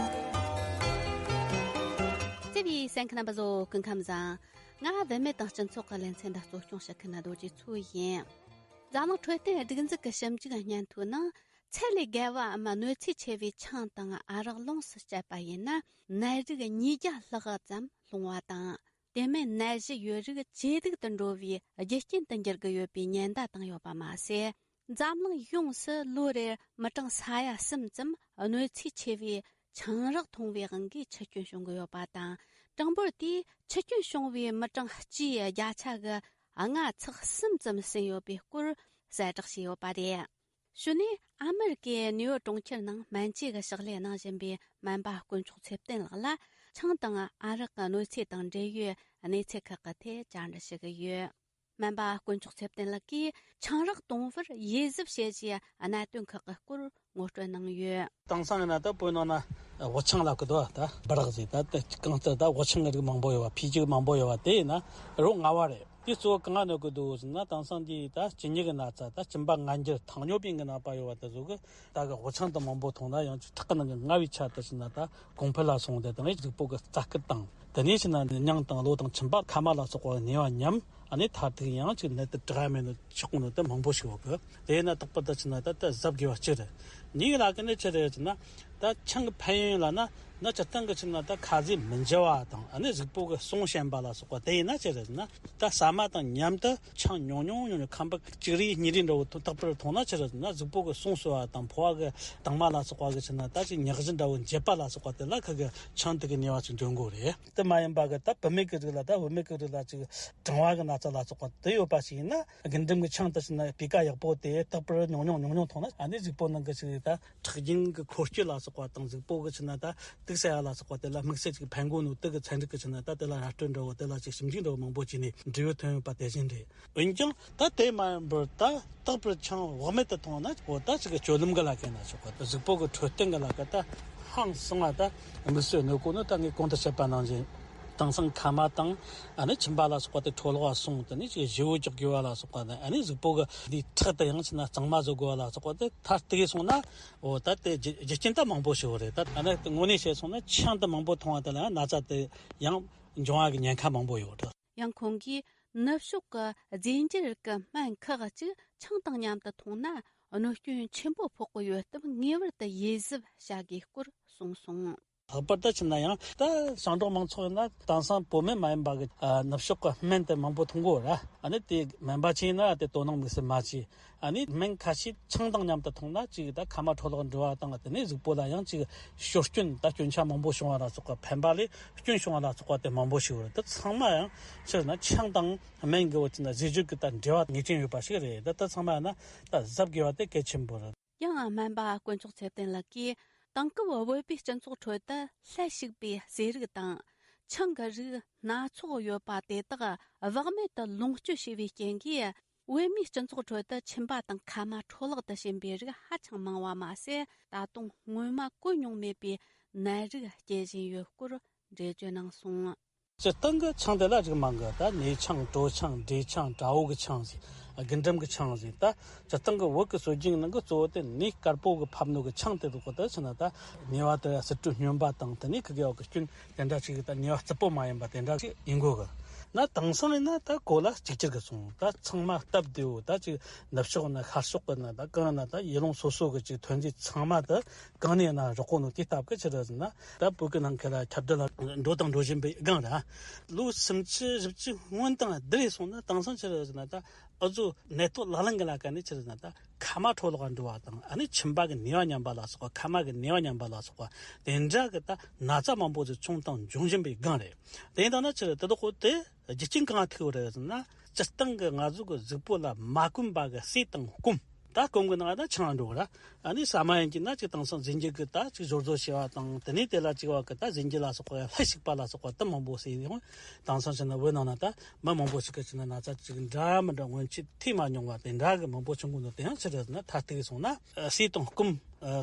བརྩེ་བའི་གསན་མཁན་རྣམ་པ་ཚོ་སྐུ་ཁམས་བཟང་། ང་བུད་མེད་དང་སྤྱི་ཚོགས་ཀྱི་ལེ་ཚན་འདི་གཙོ་སྐྱོང་བྱེད་མཁན་རྡོ་རྗེ་མཚོ་ཡིན། འཛམ་གླིང་འཕྲོད་བསྟེན་སྒྲིག་འཛུགས་ཀྱི་ཞིབ་འཇུག་སྙན་ཐོའི་ནང་། ཚད་ལས་བརྒལ་བའམ་གནོད་འཚེ་ཆེ་བའི་ཆང་དང་ཨ་རག་ལོངས་སུ་སྤྱད་པ་ཡིན་ན། ནད་རིགས་ཉིས་བརྒྱ་ལྷག་ཙམ་སློང་བ་དང་། དེ་མིན་ནད་གཞི་ཡོད་རིགས་ཇེ་སྡུག་ཏུ་འགྲོ་བའི་རྒྱུ་རྐྱེན་དུ་འགྱུར་གྱི་ཡོད་པའི་ཉེན་བརྡ་བཏང་ཡོད་པ་མ་ཟད། འཛམ་གླིང་ཡོངས་སུ་ལོ་རེར་མི་གྲངས་ས་ཡ་གསུམ་ཙམ་གནོད་འཚེ་ཆེ་བའི་ཆང་རག་འཐུང་བའི་དབང་གིས་འཆི་སྐྱོན་བྱུང་གི་ཡོད་པ་དང་། གྲངས་འབོར་དེས་འཆི་སྐྱོན་བྱུང་བའི་མི་གྲངས་སྤྱིའི་བརྒྱ་ཆ་གི་ལྔ་ཚེག་གསུམ་ཙམ་ཟིན་ཡོད་པའི་སྐོར་གསལ་བསྒྲགས་བྱས་ཡོད་པ་རེད། གཞུག་ནས་ཨ་མེ་རི་ཀའི་ནེའུ་ཡོག་གྲོང་ཁྱེར་ནང་སྨན་བཅོས་ཀྱི་ཕྱག་ལས་གནང་བཞིན་པའི་སྨན་པ་དཀོན་མཆོག་ཚེ་བརྟན་ལགས་ལ། ཆང་དང་ཨ་རག་གི་གནོད་འཚེ་དང་འབྲེལ་ཡོད་གནས་ཚུལ་ཁག་གི་ཐད་བཅར་འདྲི་ཞུ་གི་ཡོད། སྨན་པ་དཀོན་མཆོག་ཚེ་བརྟན་ལགས་ཀྱིས་ཆང་རག་གཏོང་བར་ཡིད་གཟབ་བྱེད་ཅེས་གནད་དོན་ཁག་གི་སྐོར་ངོ་སྤྲོད་གནང་ཡོད། དེང་སང་ཡིན་ན་ད་བོད་ནང་ན་དབུ་ཆང་ལབ་ཀྱི་འདུག་ད་སྦི་རག་ཟེར། ད་དེ་གང་ལྟར་ད་དབུ་ཆང་གི་རིགས་མང་པོ་ཡོད་པ། འཕེལ་རྒྱས་མང་པོ་ཡོད་པ་དེ་ཡིན་ན་རོ་མངར་བ་རེད། དེ་གཙོ་བོ་གང་གནོད་ཀྱི་འདུག་ཟེར་ན། དེང་སང་འདི་ད་གཅིན་སྙི་གི་ན་ཚ། ད་གཅིན་པ་ངར་འགྱུར།糖尿病གི་ནད་པ་ཡོད་པ་དེ་ཚོ་གི་ད་གི་དབུ་ཆང་དེ་མང་པོ་འཐུང་ན། ཡང་ཁྲག་གི་ནང་གི་མངར་བའི་ཆ་དེ་ཟེར་ན་ད་གོང་འཕེལ་ལ་སོང་སྟེ། དེ་ནས་གཟུགས་པོ་གི་རྩ་སྐུད་དང་། དེ་ནས་ཕྱིན་ན་མྱིང་དང་གློ་དང་མཆིན་པ་མཁལ་མ་ལ་སོགས་པ་ནད་པ་ཉམས། ཨ་ནི་མཐར་ཐུག་ཡང་ཅིག་ནད་དེ་དྲག་མེད་ནི་ཆགས་ནི་དེ་མང་པོ་ཞིག་ཡོད་གི། དེ་ཡིན་ན་རྟག་པར་ད་ཕྱིན་ན་ད་ད་གཟབ་དགོས་པ་གཅིག་རེད། གཉིས་ལ་གི་ནི་ཆི་རེད་ཟེར་ན། ད་ཆང་གི་ཕན་ཡོན་ལ་ན། ན་སྤྱིར་བཏང་གི་ཕྱིན་ན་ད་ཁ་ཟས་མི་འཇུ་བ་དང་། ཨ་ནི་གཟུགས་པོ་གི་ཟུངས་ཞན་པ་ལ་སོགས་པ་དེ་ཡིན་ན་ཆི་རེད་ཟེར་ན། ད་ཟ་མ་དང་མཉམ་དུ་ཆང་ཉུང་ཉུང་ཉུང་ཉུང་། ཁམ་བུ་གཅིག་རེ་གཉིས་རེ་འདྲ་བོ་ཐོ་རྟག་པར་འཐུང་ན་ཆི་རེད་ཟེར་ན། གཟུགས་པོ་གི་ཟུངས་གསོ་བ་དང་། ཕོ་བ་གི་དྭངས་མ་ལ་སོགས་པ་གི་ཕྱིན་ན་ད་ཅིག་མྱག་གཞི་འདྲ་བོ་འབྱེད་པ་ལ་སོགས་པ་དེ་ལ་ཁ་གི་ཆང་དེ་གི་ནུས་པ་ཅིག་འདོན་དགོས་རེད། དེ་མ་ཡིན་པ་གི་ད་བུད་མེད་གི་རིགས་ལ། ད་བུད་མེད་གི་རིགས་ལ་ཅིག་གྲང་བ་གི་ན་ཚ་ལ་སོགས་པ་དེ་ཡོད་པ་ཞིག་ཡིན་ན། རྒུན་འབྲུམ་གི་ཆང་དེ་ཕྱིན་ན་སྤུས་ཀ་ཡག་པོ་དེ་རྟག་པར་ཉུང་ཉུང་ཉུང་ཉུང་འཐུང་ན། ཨ་ནི་གཟུགས་པོ་ནང་གི་ཅིག་ད་ཁྲག་རྒྱུན་གྱི་འཁོར་སྐྱོད་ལ་སོགས་པ་དང་། གཟུགས་པོ་གི་ཕྱིན་ན་ད་དུག་སེལ་ཡ་ལ་སོགས་པ་དེ་ལ་དམིགས་བསལ་ཅིག་ཕན་གོ་ནོ་དེ་གི་ཚན་རིག་གི་ཕྱིན་ན་ད་དེ་ལ་ར་སྤྲོད་འདྲ་བོ། དེ་ལ་ཅིག་ཞིབ་འཇུག་འདྲ་བོ་མང་པོ་བྱས་ནས་འབྲས་བུ་ཐོན་ཡོད་པ་དེ་བཞིན་རེད། འོན་ཀྱང་ད་དེ་མ་ཡིན་པར་ད་རྟག་པར་ཆང་བག་མེད་དུ་འཐུང་ན། འོ་ད་ཅིག་གི་སྤྱོད་ལམ་གི་ལ་ཁེལ་ན་ཆོག་གི། ད་གཟུགས་པོ་གི་འཕྲོད་བསྟེན་གི་ལ་ཁེལ། ད་ཧང་སང་བ་ད་དམིགས་བསལ་གནོད་གོ་ནོ། ད་ངས་གོང་དུ་བཤད་པ་ནང་བཞིན། དེང་སང་མཁལ་མ་དང་། ཨ་ནི་མཆིན་པ་ལ་སོགས་པ་དེ་འཕྲོ་བརླག་སོང་། དེ་ནས་ཅིག་བཞི་བོ་རྒྱག་དགོས་པ་ལ་སོགས་པ་དང་། ཨ་ནི་གཟུགས་པོ་གི་འདིའི་ཁྲག་དེ་ཡང་ཕྱིན་ན་གཙང་མ་བཟོ་དགོས་པ་ལ་སོགས་པ་དེ་མཐར་གཏུགས་སོང་ན། འོ་ད་དེ་རྒྱུ་རྒྱུ་རྐྱེན་ད་མང་པོ་ཞིག་ཡོད་རེད། ད་ཨ་ནི་དངོས་གནས་བཤད་སོང་ན་ཆང་དེ་མང་པོ་འཐུང་བ་དེ་ལ་ཡང་ན་ཚ་དེ་ཡང་འབྱུང་བ་གི་ཉེན་ཁ་མང་པོ་ཡོད་རེད། ཡང་ཁོང་གིས་ནུབ་ཕྱོགས་ཀྱི་རྫས་འགྱུར་གྱི་སྨན་ཁག་ཅིག་ཆང་དང་མཉམ་དུ་འཐུང་ན་གནོད་སྐྱོན་ཆེན་པོ་ཕོག་གི་ཡོད་སྟབས། ངེས་པར་དུ་ཡིད་གཟབ་བྱ་དགོས་སྐོར་གསུངས་སོང་། ལྷག་པར་དུ་ཕྱིན་ན་ཡང་ད་ཞང་འབྲོག་མང་ཚོགས་ཡིན་ན། དེང་སང་བོད་སྨན་མ་ཡིན་པ་གི་ཨ་ནུབ་ཕྱོགས་ཀྱི་སྨན་དེ་མང་པོ་འཐུང་གོ་ར། ཨ་ནི་དེ་སྨན་པ་ཅིག་ཡིན་ན་དེ་དོ་སྣང་དམིགས་བསལ་མ་བྱས། ཨ་ནི་སྨན་ཁ་ཤས་ཆང་དང་མཉམ་དུ་འཐུང་ན། ཅིག་ད་མཁལ་མ་འཕྲོ་བརླག་འགྲོ་བ་དང་། དེ་ནས་གཟུགས་པོ་ལ་ཡང་ཅིག་སྐྱོན། ད་སྐྱོན་ཆ་མང་པོ་བྱུང་བ་ལ་སོགས་པ། ཕན་པ་ལས་སྐྱོན་བྱུང་བ་ལ་སོགས་པ་དེ་མང་པོ་ཞིག་ཡོད་རེད། དེ་ཚང་མ་ཡང་ཕྱིར་ན་ཆང་དང་སྨན་གྱི་བོ་ཅིག་ན་ཟེར་རྒྱུ་གི་ད་འབྲེལ་བ་ངེས་ཅན་ཡོད་པ་ཞིག་རེད། ད་ད་ཚང་མ་ཡང་ན་ད་གཟབ་དགོས་པ་དེ་གལ་ཆེན་པོ་རེད། ཡང་སྨན་པ་དཀོན་མཆོག་ཚེ་བརྟན་ལགས་ཀྱིས། དེང་སྐབས་བོད་པའི་སྤྱི་ཚོགས་ཁྲོད་དུ་ལྷད་ཞུགས་པའི་ཟས་རིགས་དང་། ཆང་གི་རིགས་སྣ་ཚོགས་ཡོད་པ་དེ་དག་བག་མེད་དུ་ལོངས་སྤྱོད་བྱས་པའི་རྐྱེན་གྱིས། བོད་མིའི་སྤྱི་ཚོགས་ཁྲོད་དུ་མཆིན་པ་དང་མཁལ་མ་འཕྲོ་བརླག་ཏུ་ཕྱིན་པའི་རིགས་ཧ་ཅང་མང་བ་མ་ཟད། ད་དུང་སྔོན་མ་གོ་མྱོང་མེད་པའི་ནད་རིགས་སྐྱེ་བཞིན་ཡོད་སྐོར་འགྲེལ་བརྗོད་གནང་སོང་། སྤྱིར་བཏང་གི་ཆང་དེ་ལ་རིགས་མང་གི། ད་ནས་ཆང་། དྲོ་ཆང་། འབྲས་ཆང་། བྲ་བོ་གི་ཆང་ཟེར། རྒུན་འབྲུམ་གྱི་ཆང་ཟེར། ད་སྤྱིར་བཏང་གི་བོད་ཀྱི་སྲོལ་རྒྱུན་ནང་གི་གཙོ་བོ་དེ་ནས་དཀར་པོ་གི་ཕབ་ནོ་གི་ཆང་དེ་རུ་གོ་ད་ཕྱིན་ན། ད་ནུས་པ་དེ་ཟུར་དྲུད་སྨྱོན་པ་དང་དེ་ནས་ཁི་གེ་བ་གི་སྐྱོན་དེ་འདྲ་ཅིག་ད་ནུས་པ་རྩུབ་པོ་མ་ཡིན་པ་དེ་འདྲ་ཅིག་ཡིན་དགོས་གི། ན་དེང་སང་ཡིན་ན་ད་གོ་ལ་གཅིག་གྱུར་གི་སོང་། ད་ཚང་མ་སྟབས་བདེ་བོ། ད་ཅིག་ནུབ་ཕྱོགས་ན་ཤར་ཕྱོགས་གི་ན་ད་གང་ན་ད་ཡུལ་ལུང་སོ་སོ་གི་ཅིག་ཐོན་རྫས་ཚང་མ་ད་གང་ནས་ན་རག་གོ་ནོ་དེ་སྟབས་གི་ཆི་རེད་ཟེར་ན། ད་བོད་ཀྱི་ནང་ཁུལ་ལ་ཁྱབ་གདལ་ལ་འགྲོ་དང་འགྲོ་བཞིན་པའི་སྒང་ར། ལོ་སུམ་ཅུ་བཞི་བཅུ་སྔོན་དང་བསྡུར་སོང་ན་དེང་སང་ཆི་རེད་ཟེར་ན། ད་ཨུ་ཚོ་ནད་ཐོག་ལག་ལེན་གྱི་ལ་ཀ་ནས་ཆི་རེད་ཟེར་ན། ད་ཁ་མ་འཕྲོ་བརླག་འགྲོ་བ་དང་། ཨ་ནི་མཆིན་པ་གི་ནུས་པ་ཉམས་པ་ལ་སོགས་པ། ཁ་མ་གི་ནུས་པ་ཉམས་པ་ལ་སོགས་པ་དེ་འདྲ་གི་ད་ན་ཚ་མང་པོ་ཞིག་བྱུང་དང་འབྱུང་བཞིན་པའི་སྒང་རེད། དེ་ཡིན་ད་ན་ཆི་རེད། དེ་དག་གོ་དེ་རྒྱུ་རྐྱེན་གང་ཐུག་རེད་ཟེར་ན། སྤྱིར་བཏང་གི་ང་ཚོ་གི་གཟུགས་པོ་ལ་མ་གོམས་པ་གི་ཟས་དང་སྐོམ། ད་སྐོམ་གི་ནང་ན་ཆང་འགྲོ་གི་ར། ཨ་ནི་ཟ་མ་ཡིན་གྱི་ན་ཅིག་དེང་སང་རྫས་འགྱུར་གི་ད་ཅིག་སྦྱོར་བཟོ་བྱས་པ་དང་། དེ་ནས་དེ་ལ་ཅིག་བ་གི་ད་རྫས་འགྱུར་ལ་སོགས་པ་ལྷད་ཞིག་པ་ལ་སོགས་པ་ད་མང་པོ་ཟེར་ཡོང་། དེང་སང་ཕྱིན་ན་བོད་ནང་ན་ད་མི་མང་པོ་ཞིག་གི་ཕྱིན་ན་ན་ཚ་ཅིག་འདྲ་མི་འདྲ་སྔོན་ཆད་ཐོས་མ་མྱོང་བ་དེ་འདྲ་གི་མང་པོ་བྱུང་གི་འདུག། དེ་ཡང་ཕྱིར་ན་མཐར་གཏུགས་སོང་ན། ཟས་དང་སྐོམ།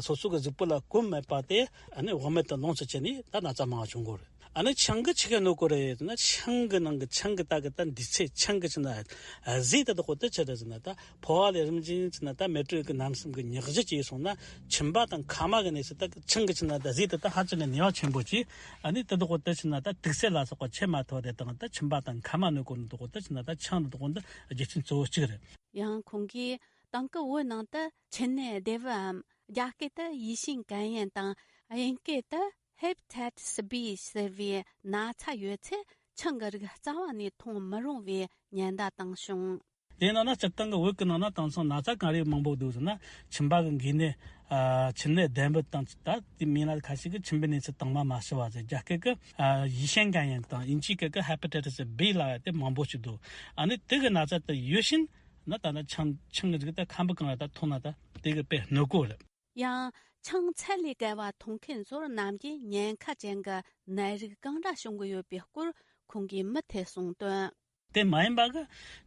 སོ་སོ་གི་གཟུགས་པོ་ལ་གོམས་མེད་པ་དེ་ཨ་ནི་བག་མེད་དུ་ལོངས་སུ་སྤྱད་ནས་ད་ན་ཚ་མང་བ་བྱུང་གི་རེད། ཨ་ནི་ཆང་གིས་ཆི་གེ་གནོད་གོ་རེད་ཟེར་ན། ཆང་གི་ནང་གི་ཆང་གི་ད་གི་ད་འདུས་ཚད། ཆང་གི་ཕྱིན་ན་ཟས་དེ་དག་གོ་དེ་ཆི་རེད་ཟེར་ན། ད་ཕོ་བ་ལས་རིམ་བཞིན་ཕྱིན་ན་ད་མེ་དྲོད་ཀྱི་རྣམ་གསུམ་གྱི་མྱག་གཞི་སྐྱེས་སོང་ན། མཆིན་པ་དང་ཁ་མ་གི་གནས་སུ་ད་ཆང་གི་ཕྱིན་ན་ད་ཟས་དེ་ད་ཧ་ཅང་གི་ནུས་པ་ཆེན་པོ་ཅིག། ཨ་ནི་དེ་དག་གོ་དེ་ཕྱིན་ན་ད་དུག་སེལ་ལ་སོགས་པ་ཆད་མ་ཐུབ་པ་དེ་དང་། ད་མཆིན་པ་དང་ཁ་མ་གནོད་གོ་ནོ་དག་གོ་དེ་ཕྱིན་ན་ད་ཆང་དེ་དག་གོ་འདི་རྒྱུ་རྐྱེན་གཙོ་བོ་གཅིག་རེད། ཡང་ཁོང་གིས་དེང་སྐབས་བོད་ནང་དུ་མཆིན་ནད་སྡེ་བའམ། རྒྱ་སྐད་དུ་ཡིས་ཤིན་ཀན་ཡན་དང་དབྱིན་སྐད་དུ་Hepatitis B ཟེར་བའི་ན་ཚ་ཡོད་ཚེ་ཆང་གི་རིགས་རྩ་བ་ནས་འཐུང་མི་རུང་བའི་ཉེན་བརྡ་བཏང་བྱུང་། དེ་ཡིན་ན་སྤྱིར་བཏང་གི་བོད་ཀྱི་ནང་ན་དེང་སང་ན་ཚ་གང་རེ་མང་པོ་འདུག་ཟེར་ན། མཆིན་པ་གི་འགོས་ནད། ཨ། མཆིན་ནད་ལྡན་པ་དང་། ད་དེ་མིན་ལ་ཁ་ཤས་ཀྱིས་མཆིན་པའི་གནས་ཚུལ་དྭངས་མ་མ་ཞི་བ་ཟེར། རྒྱ་སྐད་ཀྱི་ཨ་ཡིས་ཤན་ཀན་ཡན་དང་། དབྱིན་ཇིའི་སྐད་ཀྱི་Hepatitis B ལབ་ཡ་དེ་མང་པོ་ཞིག་འདུག། ཨ་ནི་དེ་གི་ན་ཚ་དེ་ཡོད་བཞིན་ན། ད་ནི་ཆང་ཆང་གི་རིགས་དེ་ཁམ་བུ་གང་ལ་ད་འཐུང་ན་ད་དེ་གི་དཔེ་གནོད་གོ་རེད། ཡང་ཆང་ཚད་ལས་བརྒལ་བ་འཐུང་མཁན་ཚོར་ནམ་རྒྱུན་ཉེན་ཁ་ཅན་གྱི་ནད་རིགས་གང་འདྲ་བྱུང་གི་ཡོད་པའི་སྐོར་ཁོང་གིས་མུ་མཐུད་གསུངས་དོན། དེ་མ་ཡིན་པ་གི་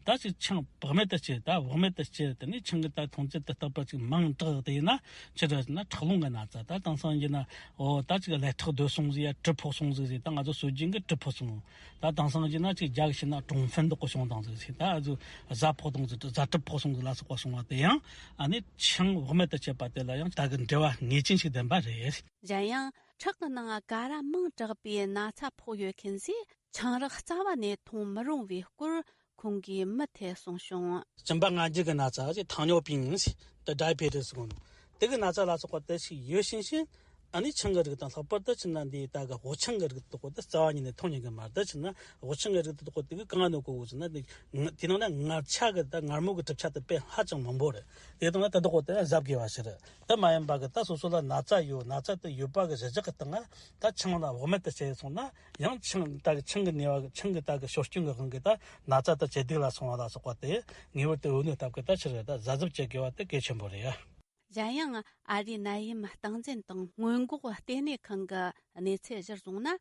ད་ཅིག་ཆང་བག་མེད་དུ་སྤྱད། ད་བག་མེད་དུ་སྤྱད། དེ་ནས་ཆང་གི་ད་འཐུང་ཚད་དེ་རྟག་པར་ཅིག་མང་དྲགས་དེ་ཡིན་ན་ཆི་རེད་ཟེར་ན། ཁྲག་རླུང་གི་ན་ཚ། ད་དེང་སང་ཡིན་ན། འོ། ད་ཅིག་ཀླད་ཁྲག་རྡོལ་སོང་ཟིག་ཡ། གྲི་ཕོག་སོང་ཟིག་ཟེར། ད་ང་ཚོ་སྲོལ་རྒྱུན་གི་གྲི་ཕོག་སོང་། ད་དེང་སང་ཡིན་ན་ཅིག་རྒྱ་གི་བཤད་ན་གྲོང་ཧྥན་དག་གོ་བྱུང་བཏང་ཟིག་ཟེར། ད་ཨ་ཚོ་གཟའ་ཕོག་བཏང་ཟིག། གཟའ་གྲི་ཕོག་སོང་ཟིག་ལ་སོགས་པ་སོང་བ་དེ་ཡང་། ཨ་ནི་ཆང་བག་མེད་དུ་སྤྱད་པ་དེ་ལ་ཡང་ད་གི་འབྲེལ་བ་ངེས་ཅན་ཞིག་ལྡན་པ་རེད། གཞན་ཡང་ཁྲག་གི་ནང་ཀ་ར་མང་དྲགས་པའི་ན་ཚ་ཕོག་ཡོད་མཁན་ཚོས་ཆང་རག་རྩ་བ་ནས་འཐུང་མི་རུང་བའི་སྐོར་ཁོང་གིས་མུ་མཐུད་གསུངས་བྱུང་། གཅིན་པ་མངར་འགྱུར་གྱི་ན་ཚ་ཟེར།糖尿病ཟེར། ད་ཌའི་བེ་ཏི་སི་ཟེར་གོ་ནོ། དེ་གི་ན་ཚ་ལ་སོགས་པ་དེ་ཞིག་ཡོད་བཞིན་བཞིན། ཨ་ནི་ཆང་གི་རིགས་དང་། ལྷག་པར་དུ་ཕྱིན་ན་འདི་ད་གི་སྦོ་ཆང་གི་རིགས་དག་གོ་དེ་རྩ་བ་ཉིད་ནས་འཐུང་ཉན་གི་མ་རེད། ད་ཕྱིན་ན་སྦོ་ཆང་གི་རིགས་དག་གོ་དེ་གི་གང་གནོད་གོ་གོ་ཟེར་ན། དེ་དེ་ནང་ན་མངར་ཆ་གི། ད་མངར་མོ་གི་གྲུབ་ཆ་དེ་དཔེ་ཧ་ཅང་མང་པོ་རེད། དེ་དང་ན་དེ་དག་གོ་དེ་གཟབ་དགོས་པ་ཞིག་རེད། དེ་མ་ཡིན་པ་གི་ད་སོ་སོ་ལ་ན་ཚ་ཡོད། ན་ཚ་དེ་ཡོད་པ་གི་གཞི་བཞག་གི་སྟེང་ན་ད་ཆང་ལ་བག་མེད་དུ་སྤྱད་སོང་ན། ཡང་ཆང་ད་གི་ཆང་གི་ནུས་པ། ཆང་གི་ད་གི་ཤུགས་རྐྱེན་གི་དབང་གིས་ད་ན་ཚ་དེ་ཇེ་སྡུག་ལ་སོང་བ་ལ་སོགས་པ་དེ་ངེས་པར་དུ་འོས་གནས་སྟབས་གི་ད་ཕྱིར་ད་གཟབ་གཟབ་བྱེད་དགོས་པ་དེ་གལ་ཆེན་པོ་རེད་ཡ། གཞན་ཡང་ཨ་རིའི་ནད་ཡམས་སྟངས་འཛིན་དང་སྔོན་འགོག་ལྟེ་གནས་ཁང་གི་གནས་ཚུལ་གཞིར་བཟུང་ན།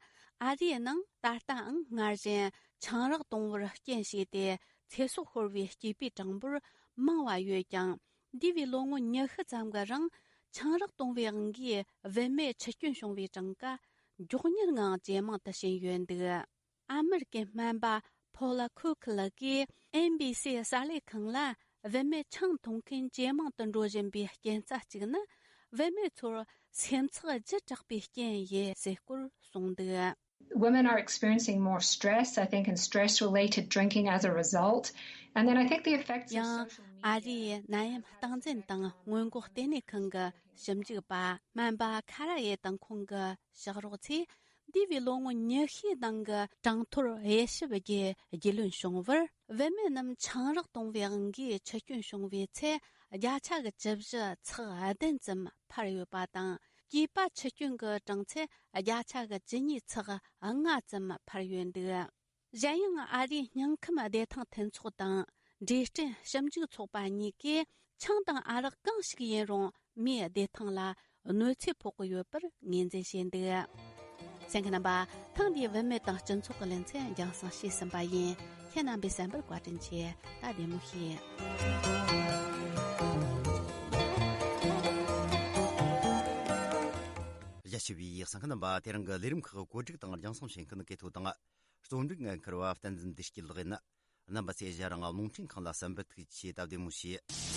ཨ་རིའི་ནང་ད་ལྟའང་སྔར་བཞིན་ཆང་རག་གཏོང་བར་རྐྱེན་བྱས་ཏེ་ཚེ་སྲོག་ཤོར་བའི་སྐྱེས་པའི་གྲངས་འབོར་མང་བ་ཡོད་ཀྱང་། འདས་པའི་ལོ་ངོ་ཉི་ཤུ་ཙམ་གྱི་རིང་ཆང་རག་གཏོང་བའི་དབང་གིས་བུད་མེད་འཆི་སྐྱོན་བྱུང་བའི་གྲངས་ཀ་མགྱོགས་མྱུར་ངང་ཇེ་མང་དུ་ཕྱིན་ཡོད་འདུག། ཨ་མེ་རི་ཀའི་སྨན་པ་ཕོ་ལ་ཁུ་ཁི་ལགས་ཀྱིས་ཨེན་བི་སི་གསར་ལས་ཁང་ལ། བུད་མེད་ཆང་འཐུང་མཁན་ཇེ་མང་དུ་འགྲོ་བཞིན་པའི་རྐྱེན་རྩ་གཅིག་ནི། བུད་མེད་ཚོར་སེམས་ཚེགས་ལྗིད་དྲགས་པའི་རྐྱེན་ཡིན་ཟེར་སྐོར་གསུངས་འདུག། Women are experiencing more stress, I think, and stress related drinking as a result. And then I think the effects of ཡང་ཨ་རིའི་ནད་ཡམས་སྟངས་འཛིན་དང་སྔོན་འགོག་ལྟེ་གནས་ཁང་གི་ཞིབ་འཇུག་པ་སྨན་པ་ཁ་ར་ཡེ་དང་ཁོང་གི་ཕྱག་རོགས་ཚོས། འདས་པའི་ལོ་ངོ་ཉི་ཤུའི་ནང་གི་གྲངས་ཐོར་དབྱེ་ཞིབ་བརྒྱུད་རྒྱུས་ལོན་བྱུང་བར། བུད་མེད་རྣམས་ཆང་རག་གཏོང་བའི་དབང་གིས་འཆི་སྐྱོན་བྱུང་བའི་ཚེ། བརྒྱ་ཆ་གི་བཅུ་བཞི་ཚེག་བདུན་ཙམ་འཕར་ཡོད་པ་དང་། སྐྱེས་པ་འཆི་སྐྱོན་གྱི་གྲངས་ཚད་བརྒྱ་ཆ་གི་བཅུ་གཉིས་ཚེག་ལྔ་ཙམ་འཕར་ཡོད་འདུག། གཞན་ཡང་ཨ་རིའི་སྙིང་ཁམས་བདེ་ཐང་མཐུན་ཚོགས་དང་འབྲེལ་བསྟུན་ཞིབ་འཇུག་ཚོགས་པ་གཉིས་ཀས། ཆང་དང་ཨ་རག་གང་ཞིག་ཡིན་རུང་མིའི་བདེ་ཐང་ལ་གནོད་འཚེ་ཕོག་གི་ཡོད་པར་ངོས་འཛིན་བྱས་འདུག། གསན་མཁན་རྣམ་པ། ཐེངས་འདིའི་བུད་མེད་དང་སྤྱི་ཚོགས་ཀྱི་ལེ་ཚན་རྒྱང་སྲིང་བྱས་ཟིན་པ་ཡིན། ཁྱེད་རྣམ་པས་གསན་པར་བཀའ་དྲིན་ཆེ། ད་བདེ་མོ་བྱོས། རྒྱ་ཆེ་བའི་གསན་མཁན་རྣམ་པ། དེ་རིང་གི་ལས་རིམ་ཁག་གོ་སྒྲིག་དང་རྒྱང་སྲིང་བྱེད་མཁན་གལ་ཐོ་དང་། རྩོམ་སྒྲིག་འགན་འཁུར་བ་བསྟན་འཛིན་བདེ་སྐྱིད་ལགས་ཡིན། རྣམ་པ་ཚོས་གཞན་རང་རླུང་འཕྲིན་ཁང་ལ་གསན་པར་ཐུགས་རྗེ་ཆེ། སྟབས་བདེ་མོ་བྱོས།